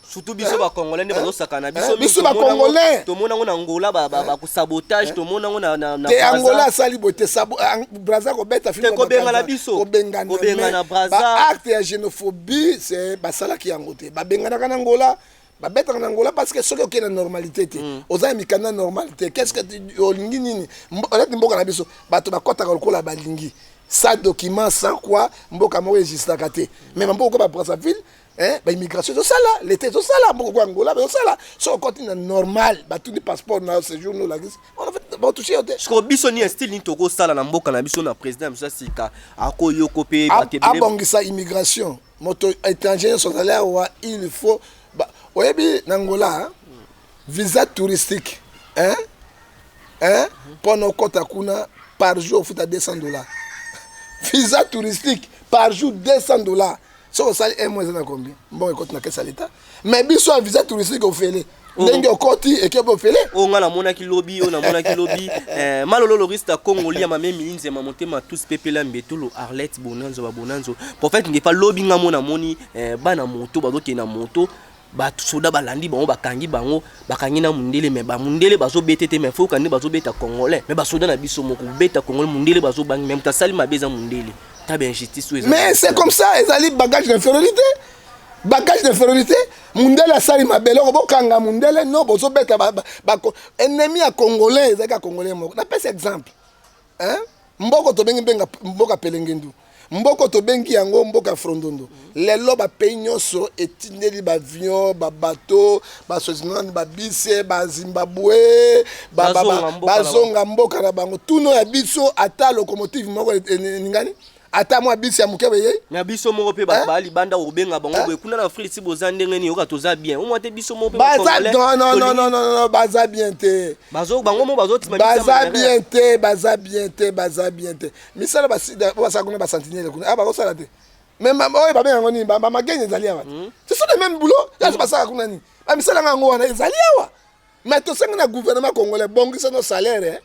Surtout biso bacongolais nde bazosaka na biso. Biso bacongolais. Tomona yango na Angola, bakosabotage, tomona yango. Te, Angola asali boye te. Braza kobeta. Kobengana biso. Kobengana Braza. Acte ya xénophobie, c'est basalaki yango te. Babenganaka na Angola, babetaka na Angola, parce que soki okei na normalité te, oza na mikanda normal te, qu'est ce que olingi nini? Oleti mboka na biso, bato bakɔtaka lokola balingi, sans document, sans quoi. Mboka moko existaka te. Mais bamboka ko babrazzaville, baimmigration ezosala, leta ezosala. Mboka ko Angola bazosala. Soki okɔti na normal, batuni passeport na séjour, no olakisi, batouche yo te. Siko biso ni style nini tokosala na mboka na biso na président na biso ya sika akoyoko mpe? Abongisa immigration. Moto étranger nyonso azali awa, il faut oyebi na Angola, visa touristique, hein? Hein? Mpo na okɔta kuna, par jour ofuta 200 dollars. Visa touristique, par jour 200 dollars. Soki osali un mois, eza na combien? Mbongo ekoti na caisse ya l'État. Mais biso ya visa touristique ofele, ndenge okoti eke mpe ofele. Oyo nga namonaki lobi, oyo namonaki lobi, malolo lorista Congo lia mame milinzema motema tous pepela mbetolo Arlette Bonanzo babonanzo prophète Ngefa. Lobi nga mo namoni bana moto bazokende na moto, bato soda balandi bango, bakangi bango, bakangi na mundele. Mais bamundele bazobeta te, mais foka nde bazobeta Congolais. Mais basoda na biso moko beta Congolais, mundele bazobangi, mais moto asali mabe eza mundele. Ta bainjustice oyo. Mais c'est comme ça, ezali bagage d'infériorité, bagage d'infériorité. Mundele asali mabe, eloko bokanga mundele, no bozobeta ennemi ya Congolais ezalaki ya Congolais moko. Napesi exemple, hein? Mboka tobengi mbenga mboka pelengendu, mboka tobengi yango mboka frondondo. Lelo bapays nyonso etindeli baavion, babateau, baswaziland, babise, bazimbabwe, bazonga mboka na bango. Tuno ya biso, ata locomotive moko eningani, ata mwa bisi ya moke beyei. Na biso moko mpe bato baa libanda, kobenga bango boye kuna na Afrique, si boza ndenge nini? Yoka, toza bien omwa te, biso moko mpe. Baza non, non, non, non, non, baza bien te. Bango mo bazotima. Baza bien te, baza bien te, baza bien te. Misala basala kuna, basentinelle kuna, bakosala te. Mais oyo babenga yango nini, bamagenge ezali awa. Ce sont les mêmes boulot yaso basalaka kuna. Nini, bamisala yango wana ezali awa. Mais tosengi na gouvernement congolais, bongisa no salaire,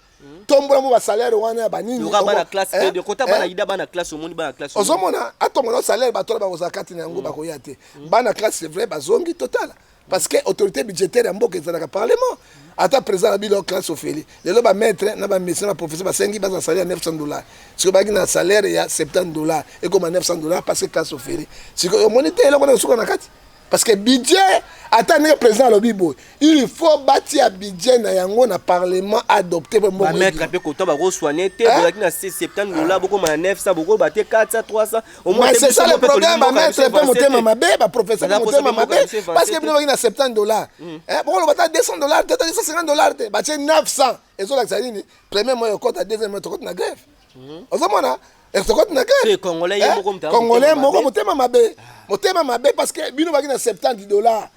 tombola mo basalaire wana ya banini. Bana classe, kota bana ida, bana classe, omoni bana classe. Ozomona, atombola salaire, bato wana bakozala kati na yango, bakoya te. Bana classe, c'est vrai, bazongi totala, parce que autorité budgétaire ya mboka ezalaka parlement. Ata président na bino, classe ofeli. Lelo bamaître na bamédecin, baprofesseur basengi baza salaire ya 900 dollars. Sikoyo bayaki na salaire ya 70 dollars, ekoma 900 dollars parce que classe ofeli. Sikoyo omoni te eloko na esuka na kati, parce que budget, ata ndenge président alobi boye, il faut batia budget na yango na parlement, adopté. Bamaître mpe kota bakosoigne te. Bozalaki na 70 dollars, bokoma na 900, bokoba te 400, 300. Mais c'est ça le problème. Bamaître mpe motema mabe, baprofesseur mpe motema mabe, parce que bino baki na 70 dollars, bokoloba ata 200 dollars te, ata 250 dollars te, batie 900. Ezolakisa nini? Premier mois ekota, deuxième mois tokoti na grève. Ozomona, tokoti na grève. Congolais moko motema mabe, motema mabe, parce que bino baki na 70 dollars,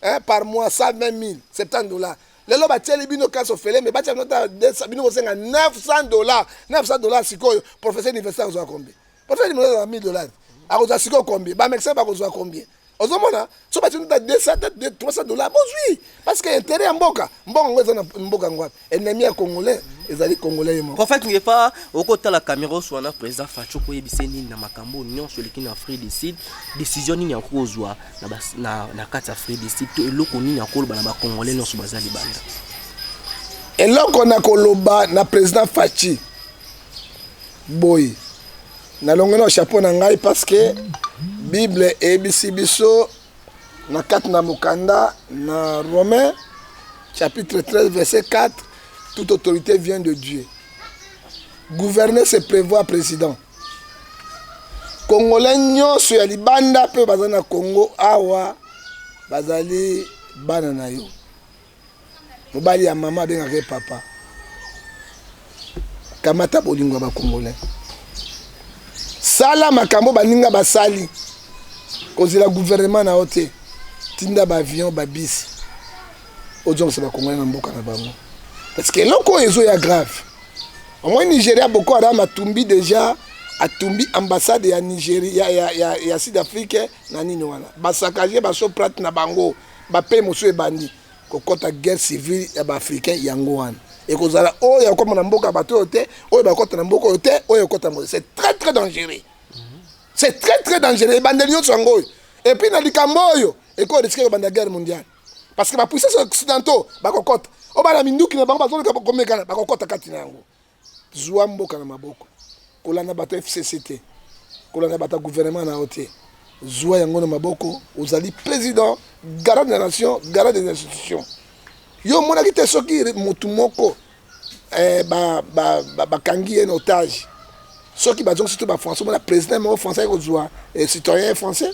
hein, par mois 120 000, 70 dollars. Lelo batieli bino classe ofele, mais batia bino ta bino kosenga 900 dollars, 900 dollars. Sikoyo professeur université akozwa combien? Professeur université azwa 1000 dollars, akozwa sikoyo combien? Bamédecin bakozwa combien? Ozomona, so batie bino ta 200, 300 dollars, bozwi, parce que intérêt ya mboka, mbongo yango eza na mboka yango wapi? Ennemi ya Congolais ezali Congolais ye moko. Prophète Ngefa, okotala caméra oswana président Fatshi, okoyebisa nini na makambo nyonso eleki na Afrique du Sud? Décision nini akozwa na kati ya Afrique du Sud, to eloko nini akoloba na bacongolais nyonso baza libanda? Eloko na koloba na président Fatshi boye, nalongoli na chapeau na ngai, parce que Bible eyebisi biso na kati na mokanda na Romain chapitre 13 verset 4: toute autorité vient de Dieu. Gouverner, c'est prévoir. Président congolais nyonso ya libanda mpe baza na Congo awa, bazali bana na yo. Mobali ya mama abengaka ye papa. Kamata bolingo ya bacongolais, sala makambo baninga basali. Kozela gouvernement na yo te, tinda baavion, babisi, ozongisa bacongolais na mboka na bango, parce que eloko oyo ezoya grave. Omoi Nigeria, Boko Haram atumbi déjà, atumbi ambassade ya Nigeria, ya Sud Afrique na nini wana, basakage basoprate na bango. Bapays mosusu ebandi kokɔta guerre civile ya baafricain. Yango wana ekozala oyo akoma na mboka bato oyo te, oyo bakɔta na mboka oyo te, oyo ekɔta mboka. C'est très très dangereux, c'est très très dangereux. Ebandeli nyonso yango oyo. Et puis na likambo oyo ekorisquer kobanda guerre mondiale, parce que bapuissance occidentaux bakokɔta, oyo bana minduki na bango bazoluka komekana, bakokɔta kati na yango. Zwa mboka na maboko, kolanda bato FCC te, kolanda bato ya gouvernement na yo te. Zwa yango na maboko. Ozali président, garant de la nation, garant des institutions. Yo omonaki te soki motu moko bakangi ye na otage, soki bazongisi to bafrançais, omona président moko français aye kozwa citoyen français.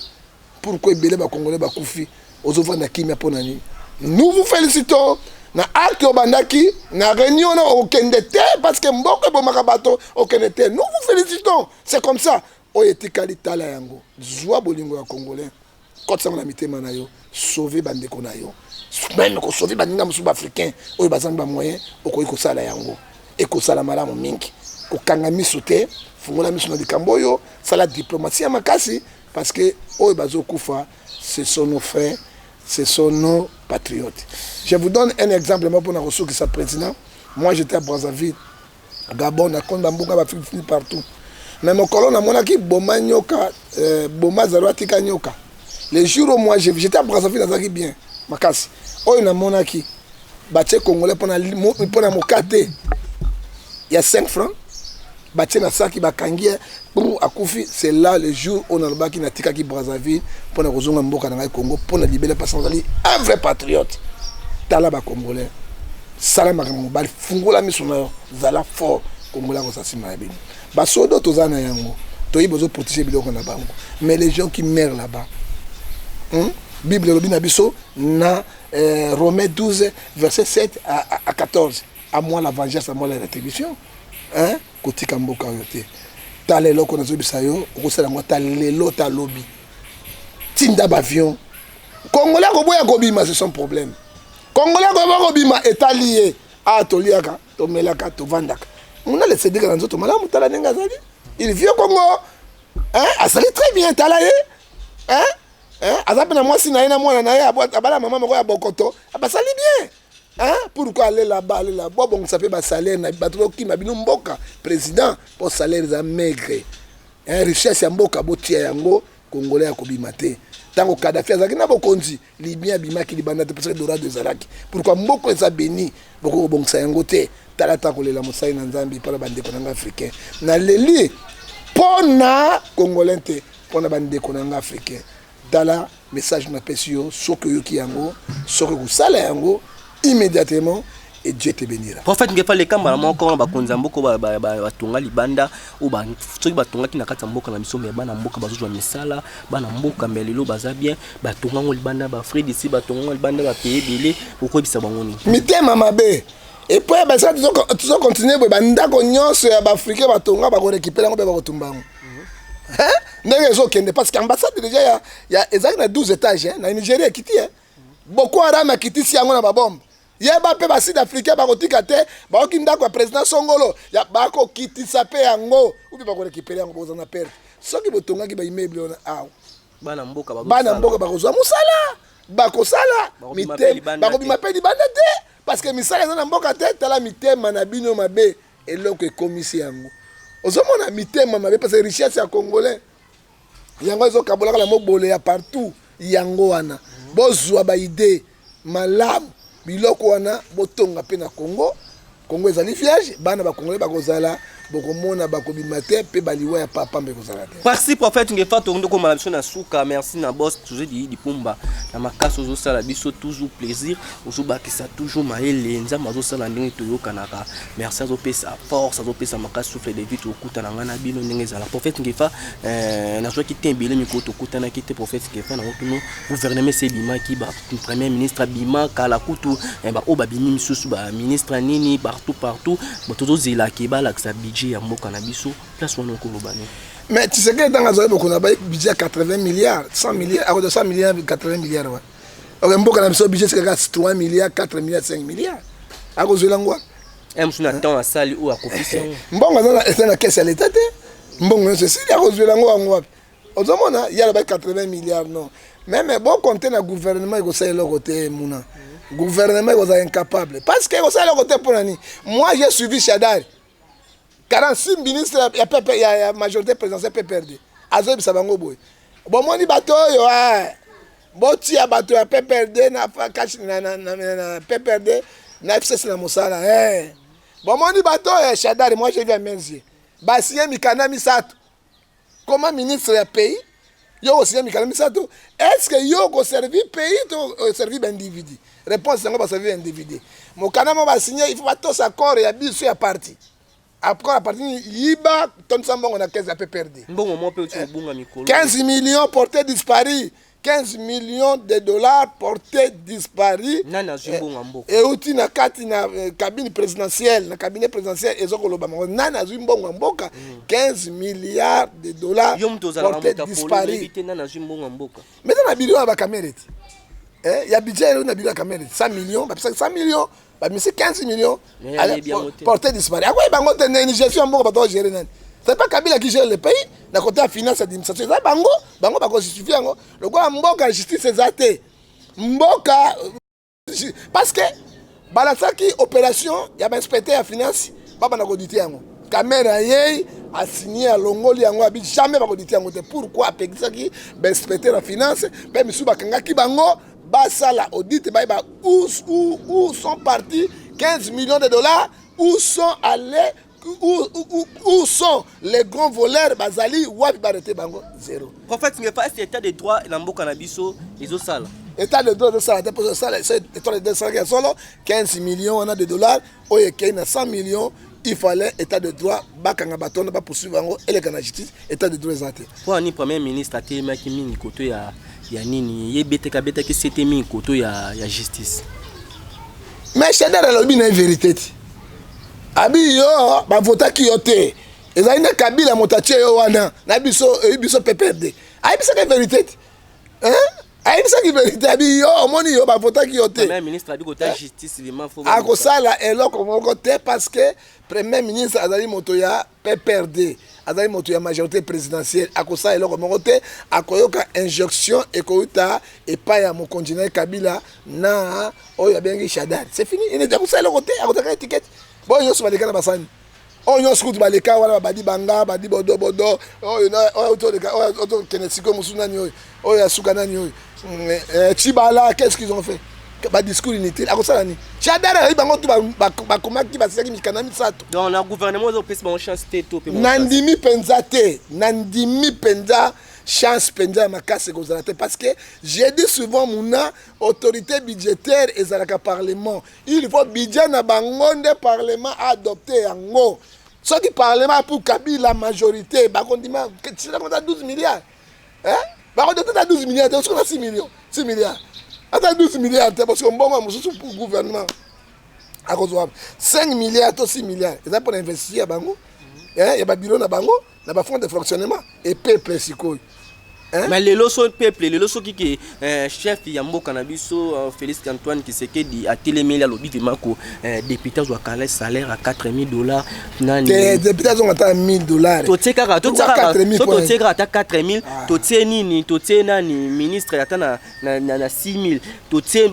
Pourquoi ebele bacongolais bakufi, ozovanda kimia mpo na nini? Nous vous félicitons na acte obandaki na réunion na okende te, parce que mboka ebomaka bato, okende te. Nous vous félicitons, c'est comme ça. Oyo etikali, tala yango, zwa bolingo ya Congolais, kotisango na mitema na yo, sauve bandeko na yo, même kosauve baninga mosusu baafricain oyo bazangi bamoyen. Okoki kosala yango, ekosala malamu mingi. Kokanga miso te, fungola miso na likambo oyo. Sala diplomatie ya makasi parce que oyo bazokufa, ce sont nos frères, ce sont nos patriotes. Je vous donne un exemple moko mpona kosukisa, président. Moi, j'étais à Brazzaville, Gabon, nakonda mboka baAfrique partout, mais mokolo namonaki boma nyoka, boma zalo atika nyoka. Le jour où moi j'étais à Brazzaville, nazalaki bien makasi. Oyo namonaki batie Congolais mpona mokate ya 5 francs, batie na saki, bakangi ye pour akufi. C'est là le jour oyo nalobaki natikaki Brazzaville mpona kozonga mboka na ngai Congo mpona libele, parce nazali un vrai patriote. Tala, Bacongolais, sala makambo mobali, fungola miso na yo, zala fort. Congolais akozala nsima ya bino. Basoda toza na yango, toyebi bozoprotéger biloko na bango, mais les gens qui meurent là-bas, Bible elobi na biso na Romains 12 verset 7 à 14: à moi la vengeance, à moi la rétribution, hein? Kotika mboka oyo te. Tala, eloko nazobisa yo, okosala yango ata lelo, ta lobi. Tinda baavion. Congolais akoboya kobima, c'est son problème. Congolais akoboya kobima, etali ye. A toliaka, tomelaka, tovandaka muna lesedika na nzoto malamu. Tala ndenge azali, il vit au Congo, hein? Azali très bien, tala ye, hein? Hein? Aza mpe na mwasi na ye na mwana na ye, abala mama moko ya bokoto, basali bien, hein? Pourquoi aller là-bas, aller là? Bobongisa mpe basalaire na bato okima bino mboka, président, mpo salaire eza maigre, hein? Richesse ya mboka, botia yango. Congolais ya kobima te. Ntango Kadafi azalaki na bokonzi, Libyen abimaki libanda te parce que dorado ezalaki. Pourquoi mboka eza béni, bokoki kobongisa yango te? Tala, ta kolela mosali na Nzambe mpona bandeko na nga africain. Naleli mpo na Congolais te, mpo na bandeko na nga africain. Tala message napesi yo, soki oyoki yango, soki okosala yango immédiatement, et Dieu te bénira. Prophète Ngefa, leka mbala moko na bakonzi ya mboka batonga libanda oyo soki batongaki na kati ya mboka na biso, me bana mboka bazozwa misala, bana mboka me lelo baza bien. Batonga yango libanda, baAfrique d'ici, batonga yango libanda, bapays ebele. Okoyebisa bango nini? Mitema mabe. Et puis basala, tozocontinuer boye, bandako nyonso ya baAfricain batonga, bakorécupérer yango mpe bakotumba yango. Ndenge ezokende, parce que ambassade déjà ya ezalaki na 12 étage, hein, na Nigeria ekiti, hein. Boko Haram akitisi yango na babombe. Yeba mpe basud africain bakotika te. Baoki ndako ya président songolo ya, bakokitisa mpe yango ubi bakorécupérer yango. Boza na perte soki botongaki baimmeuble wana awa. Bana mboka. Bana mboka bakozwa mosala, bakosala. Bakobima mpe libanda. Bakobima mpe libanda te parce que misala eza na mboka te. Tala mitema na bino mabe, eloko ekomisi yango. Ozomona mitema mabe parce que richesse ya Congolais yango ezokabolaka na mobole ya partout. Yango wana bozwa baidées malamu, biloko wana botonga mpe na Congo. Congo ezali vierge, bana bakongolais bakozala, bokomona bakobima te mpe baliwa ya papa mpe ekozala te. Merci, prophète Ngefa. Tokondi komala biso na suka. Merci na boss José Didi Dipumba na makasi ozosala biso toujours plaisir, ozobakisa toujours mayele. Nzambe azosala ndenge toyokanaka. Merci, azopesa force, azopesa makasi, souffle de vie. Tokutana ngai na bino ndenge ezala. Prophète Ngefa, nazwaki te ebele mikolo tokutanaki te. Prophète Ngefa, nango tunu gouvernement esi ebimaki, ba premier ministre abima kala kutu, baoyo babimi misusu, baministre nini, partout partout. Tozozelaki balakisa budget ya mboka na biso. Place wana okoloba nini? Mais Tshisekedi, ntango azwaki bokonzi, abai budget ya 80 milliards, 100 milliards, akoza 100 milliards, 80 milliards wana. Ok, mboka na biso budget sikaka 3 milliards, 4 milliards, 5 milliards, akozwela ngo wapi? Mosu na temps asali oyo akofisi yango. Mbongo eza na caisse ya leta te. Mbongo nyonso esili, akozwela ngo yango wapi? Ozomona ye alobaki 80 milliards, non même bocompter na gouvernement ekosala eloko te. Muna gouvernement ekozala incapable parce que ekosala eloko te. Mpo na nini? Moi, j'ai suivi Shadari, 46 ministre ya PP, ya majorité présidentielle PPRD, azoyebisa bango boye: bomoni bato oyo, botia bato ya PPRD na, na, na, na, na PPRD na FCC na mosala. Bomoni bato oyo, Shadari, moi j'ai vu à mes yeux, basigné mikanda misato. Comment ministre ya pays, yo kosigné mikanda misato? Est ce que yo koservi pays to oservi baindividu? Réponse yango, baservi baindividu. Mokanda mo basigné, il faut batosa accord ya biso ya parti, accord ya parti. Yiba, tondisa mbongo na caisse ya PPRD. Mbongo moko mpe oti kobunga mikolo. 15 millions portés disparus, 15 millions de dollars portés disparus. Nani azwi mbongo ya mboka? Euti na kati na cabine présidentielle, na cabinet présidentiel. Eza koloba mango, nani azwi mbongo ya mboka? 15 milliards de dollars. Yo moto ozalaka portés moto disparus. Te, nani azwi mbongo ya mboka? Mais eza na bureau ya baKamerhe ti, ya budget na bureau ya Kamerhe. 100 millions, bapisaki 100 millions, bamisi 15 millions. Mais ayebi yango te. Porté disparu, akoyeba yango te. Ndenge gestion ya mboka, bato bagérer nani? C'est pas Kabila qui gère le pays. Na côté ya finance, administration, eza bango. Bango bakojustifie yango lokola mboka justice eza te mboka, parce que balasaki opération ya bainspecteur ya finance, babanda koauditer yango. Kamerhe yei asigné, alongoli yango, abi jamais bakoauditer yango te. Pourquoi apekisaki bainspecteur ya finance mpe misusu bakangaki bango basala audit, bayeba où sont partis 15 millions de dollars, où sont allés, où sont les grands voleurs, bazali wapi, baarrêter bango? Zéro. Prophète Ngefa, est état de droit na mboka na biso ezosala? État de droit ezosala te. Mpo ezosala, état de droit esalaki ya solo, 15 millions wana de dollars oyo ekei na 100 millions, il fallait état de droit, bakanga bato wana, bapoursuivre yango, eleka na justice. État de droit eza te. Mpo ani premier ministre atelemaki mingi koto ya nini, ye betaki, abetaki sete mingi koto ya justice? Mais Shadary alobi na ye vérité ti abi yo bavotaki yo te, ezali nde Kabila moto atie yo wana na biso, eyi biso PPRD. Ayebisaki vérité ti, ayebisaki vérité, abi yo omoni yo bavotaki yo te. Premier ministre abi kota justice vraiment faut Akosala eloko moko te, parce que premier ministre azali moto ya PPRD, azali moto ya majorité présidentielle. Akosala eloko moko te, akoyoka injonction ekouta epai ya mokonzi na ye Kabila na oyo abengi Shadary. C'est fini, inete akosala eloko te, akotaka étiquette. Boyo nyonso baleka na basani oyo nyonso kutu baleka wana, babadi banga badi bodobodo oyo oyo otokende sikoyo mosusu nani oyo oyo asuka nani oyo Tshibala, qu'est-ce qu'ils ont fait? Badiscours inutile. Akosala nini Shadary? Ayebi bango tu bakomaki, basilaki mikanda misato. Donc na gouvernement ozopesa bango chance te to mpe? Nandimi mpenza te, nandimi mpenza chance mpenza ya makasi ekozala te, parce que j'ai dit souvent, muna autorité budgétaire ezalaka parlement. Il faut budget na bango nde parlement adopte yango. Soki parlement pour Kabila majorité bakondima ata 12 milliards, bakodopte ata 12 milliards te, soki na 6 millions, 6 milliards, ata 12 milliards te, parce que mbongo ya mosusu pour gouvernement akozwa 5 milliards to 6 milliards eza mpona investir ya bango, ya babiro na bango na bafonds de fonctionnement et peuple sikoyo. Mais lelo so peuple, lelo soki ke chef ya mboka na biso Félix Antoine Tshisekedi atelemeli, alobi vraiment ko député azwaka le salaire à 4000 $ nani? Te, député azonga ata 1000 $. Totie kaka, totie kaka, so totie kaka ata 4000, totie nini, totie nani, ministre ata na 6000, totie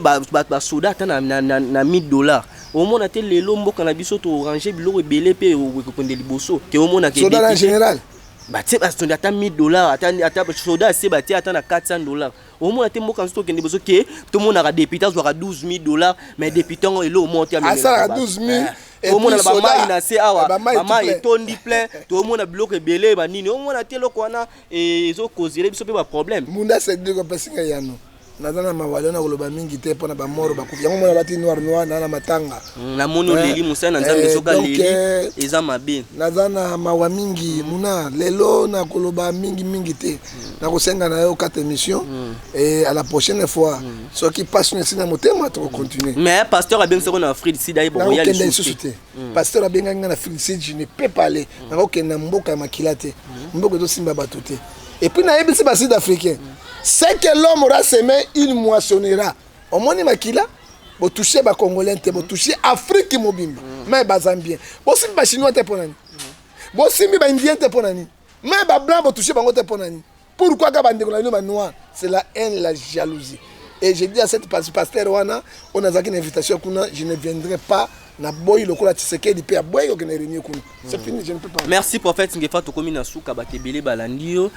basoda ata na 1000 $, omona te lelo mboka na biso torange biloko ebele mpe ekokende liboso ke omona ke soda na général. Batie basoda ata 1000 $, ata soda ase batie ata na 400 $, omona te mboka nyonso tokende liboso ke tomonaka député azwaka 12 000 $, mais député yango eloko moko te. Asalaka 12 000. Omona na bamai na se awa, bamai etondi plein, toomona biloko ebele banini, omona te eloko wana ezokozele biso mpe baproblème. Munda Cédrik opesinga yano, naza na mawali na koloba mingi te mpona bamoro bakufi. Yango mona bati noir noir na matanga. Namoni oleli, mosali na Nzambe, soki aleli eza mabe. Naza na mawa mingi muna lelo, na koloba mingi mingi te, nakosenga na yo kata émission et à la prochaine fois, soki pasi esi na motema, tokocontinue. Mais pasteur abengisako na Afrique Sud, aye bokoya lisusu te. Pasteur abengaki nga na Afrique Sud, je ne peux pas aller. Nakokende na mboka ya makila te, mboka ezosimba bato te. Et puis nayebisi basud africain: ce que l'homme aura semé, il moissonnera. Omoni makila, botouche bacongolais te, botouche Afrique mobimba. Mais bazambien bosimbi, bachinois te mpo nani? Bosimbi baindien te mpo nani? Mais bablanc botouche bango te mpo nani? Pourquoi ka bandeko na bino banoir? C'est la haine, la jalousie. Et je dis à cette pasteur wana oyo nazalaki na invitation kuna, je ne viendrai pas. Naboyi lokola Tshisekedi mpe aboyi kokende réunion kuna. C'est fini, je ne peux pas. Merci prophète Ngefa, tokomi na suka. Bato ebele balandi yo,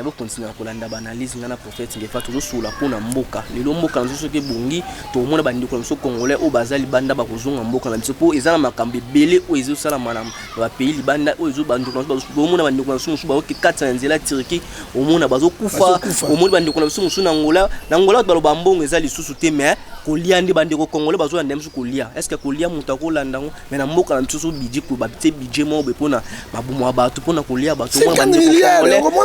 bokontinue kolanda baanalyse. Ngai na prophète Ngefa tozosolola mpona mboka. Lelo mboka na biso soki ebongi, tokomona bandeko na biso congolais oyo baza libanda bakozonga mboka na biso, mpo eza na makambo ebele oyo ezosalama na bapays libanda oyo bandeko na biso. Omona bandeko na biso mosusu baoki kati na nzela Turquie, omona bazokufa. Omoni bandeko na biso mosusu na Angola. Na Angola bato baloba mbongo eza lisusu te, mais kolia nde bandeko congolais bazolanda biso kolia. Est ce que kolia moto akolanda yango? Mais na mboka na biso so budget, batie budget moko boye mpona mabumu ya bato, mpona kolia bato,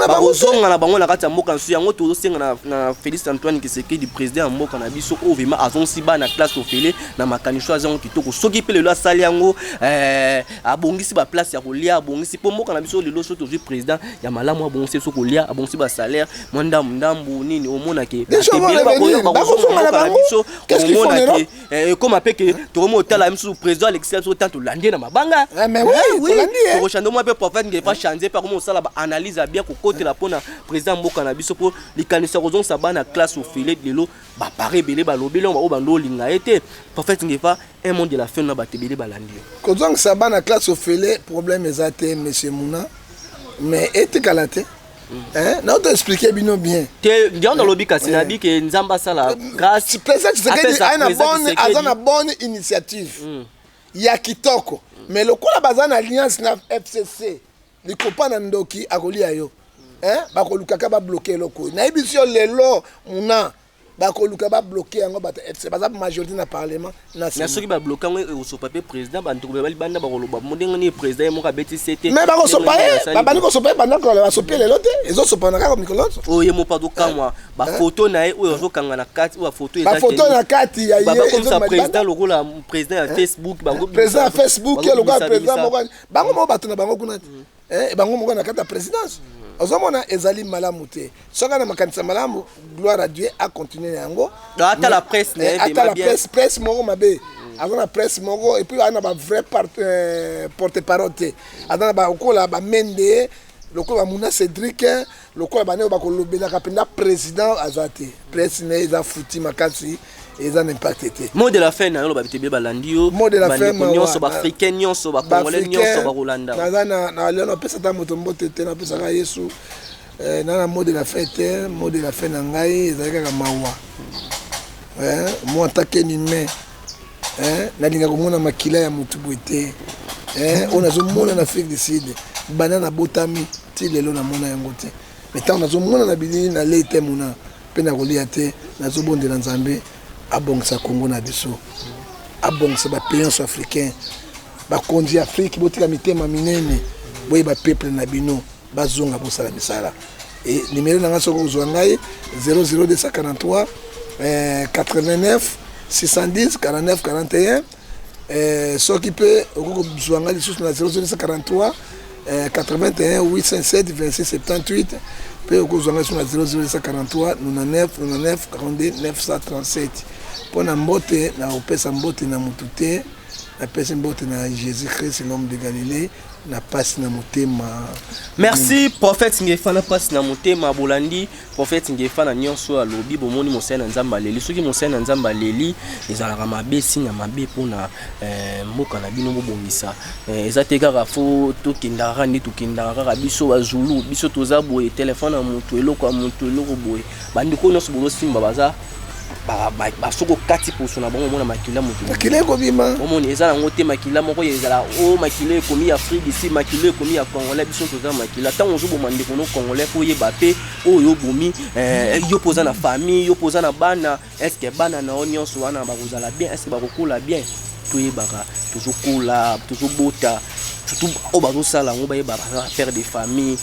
bakozonga na bango na kati ya mboka na biso. Yango tozosenga na Félix Antoine Tshisekedi, président ya mboka na biso oyo vraiment azongisi bana classe ofele na makanisi aza yango kitoko. Soki mpe lelo asali yango, abongisi baplace ya kolia, abongisi mpo mboka na biso lelo, so tozwi président ya malamu, abongisi biso kolia, abongisi basalaire mwa ndambu ndambu nini, omonake bakozonga na biso. Qu'est-ce qu'ils font en Europe? Ekoma mpe ke tokomi otala misusu président Alexis biso tant tolandi ye na mabanga. Eh, mais oui, tolandi ye. Tokochange mwa mpe prophète Ngefa change mpe akomi kosala baanalyse ya bien kokotela mpona président mboka na biso mpo likanisi ya kozongisa bana classe ofele. Lelo bapare ebele balobeli yango, oyo bando olinga ye te. Prophète Ngefa, un mot de la fin na bato ebele balandi yo. Kozongisa bana classe ofele, problème eza te, monsieur Muna, mais etikala te. Nazo expliquer bino bien. Te, yango nalobi, kasi nayebi ke Nzambe asala grâce. Président Tshisekedi aza na bonne, aza na bonne initiative ya kitoko, mais lokola baza na alliance na FCC, likopa na ndoki akolia yo. Bakolukaka babloquer eloko oyo. Nayebi si yo lelo Muna, bakoluka babloquer yango. Bato FC baza majorité na parlement na Na soki babloquer yango, ekosopa mpe président. Bandeko balibanda bakoloba ndenge nini président ye moko abeti se te. Mais bakosopa ye, babandi kosopa ye banda kola. Basopi lelo te, ezosopana kaka mikolo nyonso. Oyo ye moko azokamwa, bafoto na ye oyo azokanga na kati, oyo bafoto. Bafoto na kati ya ye. Bakomisa président lokola président ya Facebook. Président ya Facebook ye lokola président moko, bango moko bato na bango kuna te, bango moko na kati ya présidence. Ozomona, ezali malamu te. Soki na makanisa malamu, gloire à Dieu, acontinue na yango. Ata la presse. Ata la presse, presse moko mabe aza na presse moko, et puis aza na bavrai porte parole te. Aza na bakola bamende lokola bamuna Cédric, lokola bane oyo bakolobelaka mpenza. Président aza te, presse na ye eza futi makasi, eza na impact te. Mot de la fin na yo, loba bitebe balandi yo. Mot de la fin. Nyonso, baafricain nyonso, bacongolais nyonso bakolanda. Naza na lelo, napesa ata moto mbote te, napesaka Yesu. Na na mot de la fin te. Mot de la fin na ngai ezali kaka mawa. Moi, en tant qu'un humain, nalinga komona makila ya motu boye te. Oyo nazomona na Afrique du Sud, banda nabotami ti lelo, namona yango te. Mais ntango nazomona na bilili, nalei te Muna, mpe nakolia te. Nazobondela Nzambe abongisa Kongo na biso, abongisa bapays nyonso africain. Bakonzi ya Afrique, botika mitema minene, boyeba peuple na bino, bazonga bosala misala. E numéro na ngai, soki kozwa ngai, 00243 89 610 49 41. Soki mpe okoki kozwa ngai lisusu na 00243 81 807 26 78, mpe okozwa ngai lisusu na 00243 99 99 42 937. Mpo na mbote, na kopesa mbote na motu te, napesi mbote na Jésus Christ, l'homme de Galilée, na pasi na motema. Merci, prophète Ngefa, na pasi na motema. Bolandi prophète Ngefa na nyonso oyo alobi. Bomoni mosali na Nzambe aleli. Soki mosali na Nzambe aleli, ezalaka mabe, sinya mabe mpona mboka na bino. Bobongisa. Eza te kaka fo tokendaka kaka nde tokendaka kaka biso bazulu, biso toza boye, telefone ya motu, eloko ya motu, eloko boye. Bandeko nyonso bozosimba, baza soki okati poso na bango, omona makila moto. Makila ekobima. Omoni, eza nango te makila moko ezala o makila ekomi ya Afrique ici, makila ekomi ya Congolais. Biso toza makila. Ntango ozoboma ndeko no Congolais, fo oyeba mpe oyo obomi yo mpo oza na famille, yo mpo oza na bana. Est-ce bana na yo nyonso wana bakozala bien? Est-ce bakokola bien? Toyebaka tozokola, tozobota, surtout oyo bazosala yango, bayeba baza père de famille.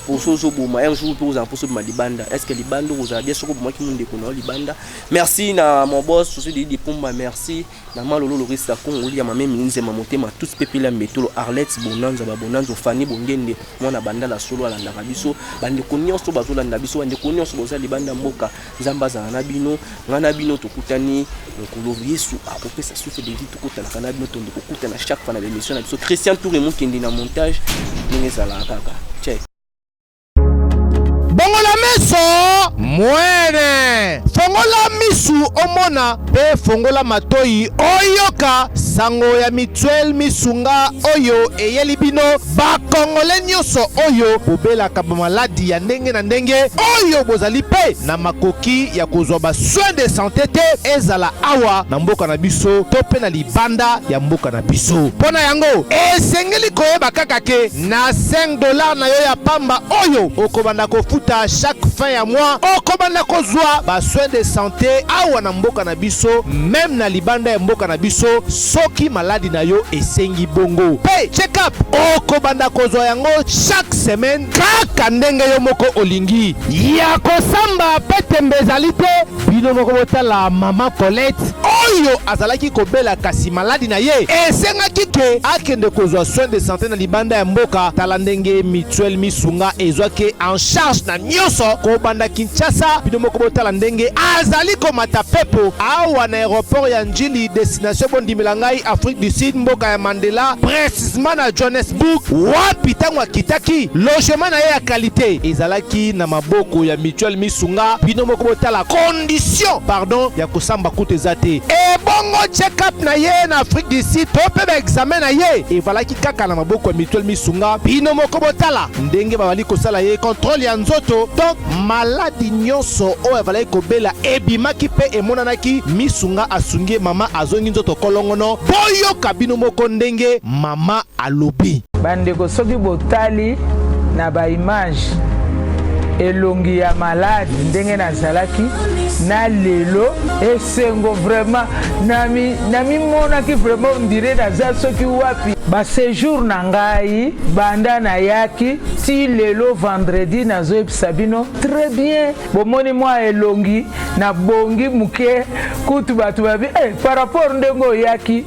Poso ozoboma, un jour mpe ozala mposo obima libanda. Est ce que libanda okozala bien soki obomaki mondeko na yo libanda? Merci na mon boss Soso Didi Pumba, merci na Malolo Loris ya Kongo ya Mamemi Nzema Motema tous, pepele ya Mbetolo, Arlette Bonanza, Babonanza, Fani Bongende, mwana Bandala solo alandaka biso. Bandeko nyonso bazolanda biso, bandeko nyonso boza libanda mboka, Nzambe azala na bino. Ngai na bino tokutani mokolo Yesu akopesa souffle de vie. Tokutanaka na bino, tondo kokutana chaque fois na baémission na biso. Christian Toure Mokende na montage, ndenge ezalaka kaka. Check. Bongola meso mwene, fongola misu omona, mpe fongola matoi oyoka sango ya mutuelle Misunga oyo eyeli bino bakongole nyonso oyo bobelaka bamaladi ya ndenge na ndenge, oyo bozali mpe na makoki ya kozwa basoin de santé te, ezala awa na mboka na biso to mpe na libanda ya mboka na biso. Mpo na yango, esengeli koyeba kaka ke na 5 $ na yo ya pamba oyo okobanda kofuta chaque fin ya mois, okobanda kozwa basoin de santé awa na mboka na biso, même na libanda ya mboka na biso, soki maladi na yo esengi bongo. Mpe tie. Check-up okobanda kozwa yango chaque semaine kaka ndenge yo moko olingi. Ya kosamba pe tembe ezali te, bino moko botala mama Colette oyo azalaki kobela kasi maladi na ye esengaki ke akende kozwa soin de sante na libanda ya mboka. Tala ndenge mutuelle Misunga ezwaki ye en charge na nionso kobanda Kinshasa. Bino moko botala ndenge azali komata pepo awa na aeroport ya Ndjili destination bondimela ngai Afrique du Sud mboka ya Mandela precisement na Johannesburg wapi tango akitaki logement na ye ya qualite ezalaki na maboko ya mutuelle Misunga. Bino moko botala condition pardon ya kosamba kutu eza te. Ebongo check up na ye na Afrique du Sud to pe ba examen na ye evalaki kaka na maboko ya mutuelle Misunga. Bino moko botala ndenge babali kosala ye controle ya nzoto donc maladi nyonso oyo avalaki kobela ebimaki pe emonanaki. Misunga asungi ye mama azongi nzoto kolongono. Boyoka bino moko ndenge mama alobi. Bandeko soki botali na ba image elongi ya malade ndenge nazalaki na lelo esengo vraiment namimonaki vraiment ondire naza soki wapi. Ba sejour na ngai banda nayaki ti lelo vendredi nazoyebisa bino très bien bomoni mwa elongi na bongi muke kutu bato babi eh, par rapport ndenge oyaki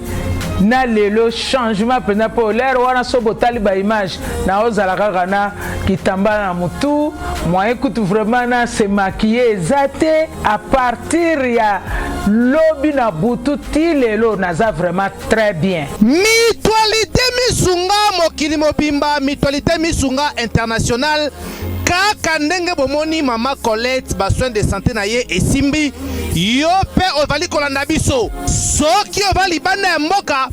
na lelo changement mpenza mpo lere wana so botali ba image naozala kaka na kitambala na mutu moyen kutu vraiment na se maquiller eza te à partir ya lobi na butu ti lelo naza vraiment très bien. Mutualite Misunga mokili mobimba, Mutualite Misunga international, kaka ndenge bomoni mama Colette ba soins de sante na ye esimbi, yo pe ozali kolanda biso soki oza libanda ya mboka,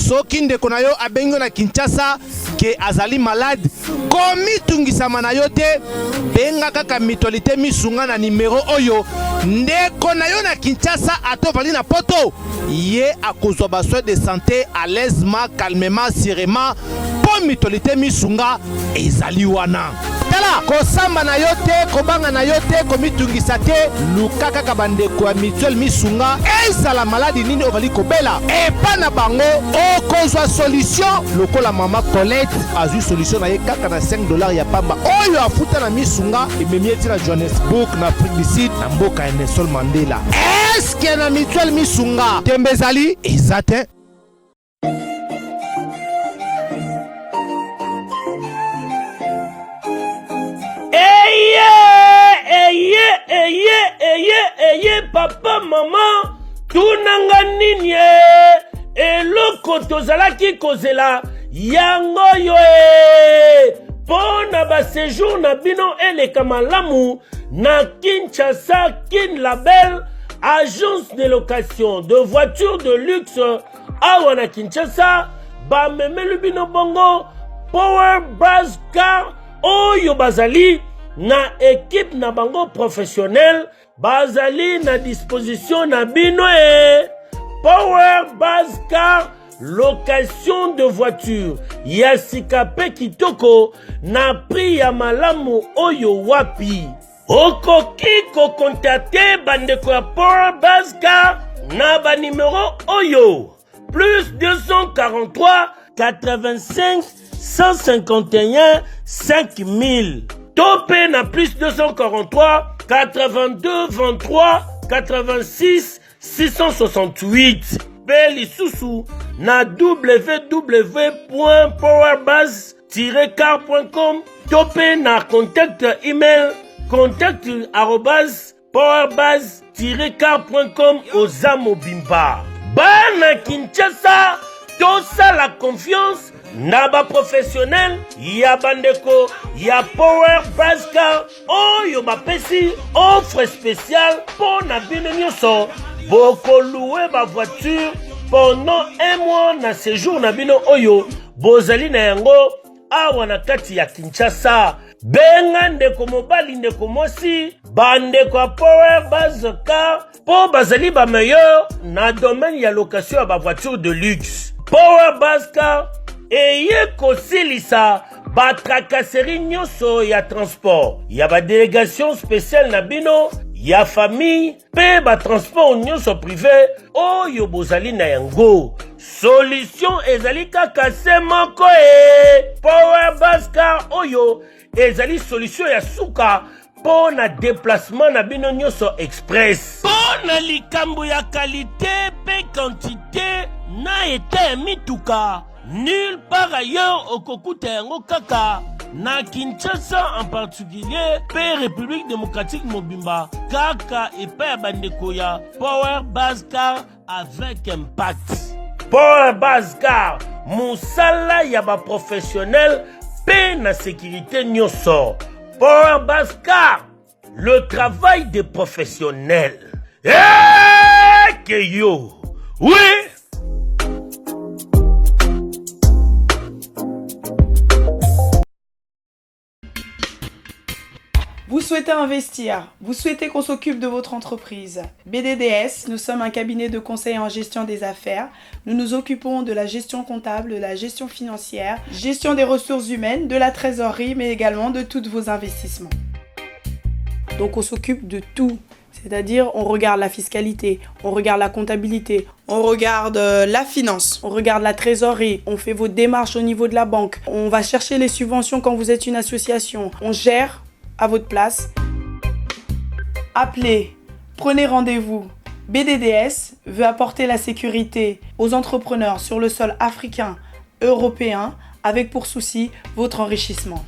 soki ndeko na yo abengi yo na Kinshasa ke azali malade, komitungisama na yo te, benga kaka Mutualite Misunga na numero oyo, ndeko na yo na Kinshasa ata ozali na poto, ye akozwa ba soins de sante à l'aisement, calmement, surement, po Mutualite Misunga ezali wana. Tala, kosamba na yo te, kobanga na yo te, komitungisa te, luka kaka bandeko ya Mutuelle Misunga, ezala maladi nini ozali kobela, epa na bango okozwa solution lokola mama Colette azwi solution na ye kaka na 5 dollars ya pamba oyo afuta na Misunga, ememi ye ti na Johannesburg na Afrique du Sud na mboka ya Nelson Mandela. Est-ce que na Mutuelle Misunga tembe ezali? Eza te. Eye, eye, eye, eye, eye, papa, mama, tunanga nini e? Eloko tozalaki kozela yango yo e! Mpo na ba séjour na bino eleka malamu na Kinshasa, Kin Label, agence de location de voitures de luxe awa na Kinshasa, bamemeli bino bongo Power Buzz Car oyo bazali na equipe na bango professionnel, bazali na disposition na bino e Power Buzz Car location de voiture ya sika pe kitoko na prix ya malamu oyo wapi. Okoki kokontakte bandeko ya Power Buzz Car na ba numero oyo plus 243 85 151 5000 to mpe na plus 243 82 23 86 668 mpe lisusu na www.powerbuzz-car.com to mpe na contact email contact arobase powerbuzz-car.com. Oza mobimba bana Kinshasa, tosala confiance na baprofessionnel ya bandeko ya Power Buzz Car oyo bapesi offre spéciale mpo na bino nyonso. Bokoluwe bavoiture pendant un mois na séjour na bino oyo bozali na yango awa na kati ya Kinshasa. Benga ndeko mobali, ndeko mwasi, bandeko ya Power Buzz Car mpo bazali ba meilleur na domaine ya location ya bavoiture de luxe. Power Buzz Car eye kosilisa batracasserie nyonso ya transport ya badelegation spéciale na bino. ya famille mpe batransport nyonso prive oyo bozali na yango. Solution ezali kaka se moko e Power Bascar oyo ezali solution ya suka mpo na déplacement na bino nyonso express. Mpo na likambo ya kalite mpe quantité na eta ya mituka, nulle part ailleurs okokuta yango kaka na Kinshasa en particulier mpe République démocratique mobimba, kaka epai ya bandeko ya Power Bascar avec impact. Power Bascar, mosala ya baprofessionnel mpe na sécurité nyonso. Power Bascar, le travail des professionnels. Eke yo oui. Vous souhaitez investir, vous souhaitez qu'on s'occupe de votre entreprise. BDDS, nous sommes un cabinet de conseil en gestion des affaires. Nous nous occupons de la gestion comptable, de la gestion financière, gestion des ressources humaines, de la trésorerie, mais également de tous vos investissements. Donc on s'occupe de tout. C'est-à-dire, on regarde la fiscalité, on regarde la comptabilité, on regarde la finance, on regarde la trésorerie, on fait vos démarches au niveau de la banque, on va chercher les subventions quand vous êtes une association, on gère à votre place. Appelez, prenez rendez-vous. BDDS veut apporter la sécurité aux entrepreneurs sur le sol africain, européen, avec pour souci votre enrichissement.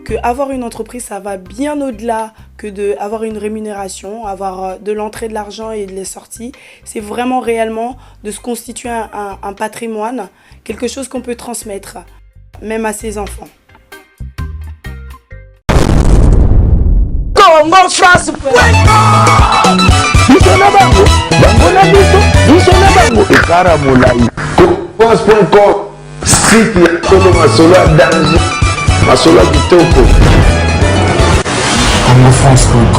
Que avoir une entreprise, ça va bien au-delà que de avoir une rémunération, avoir de l'entrée de l'argent et de les sorties. C'est vraiment réellement de se constituer un patrimoine, quelque chose qu'on peut transmettre, même à ses enfants. Congo France biso na bango, bango na biso, biso na bango ekara molai. France.com, site ya solo, masolo ya danger, masolo ya kitoko. congofrance.com.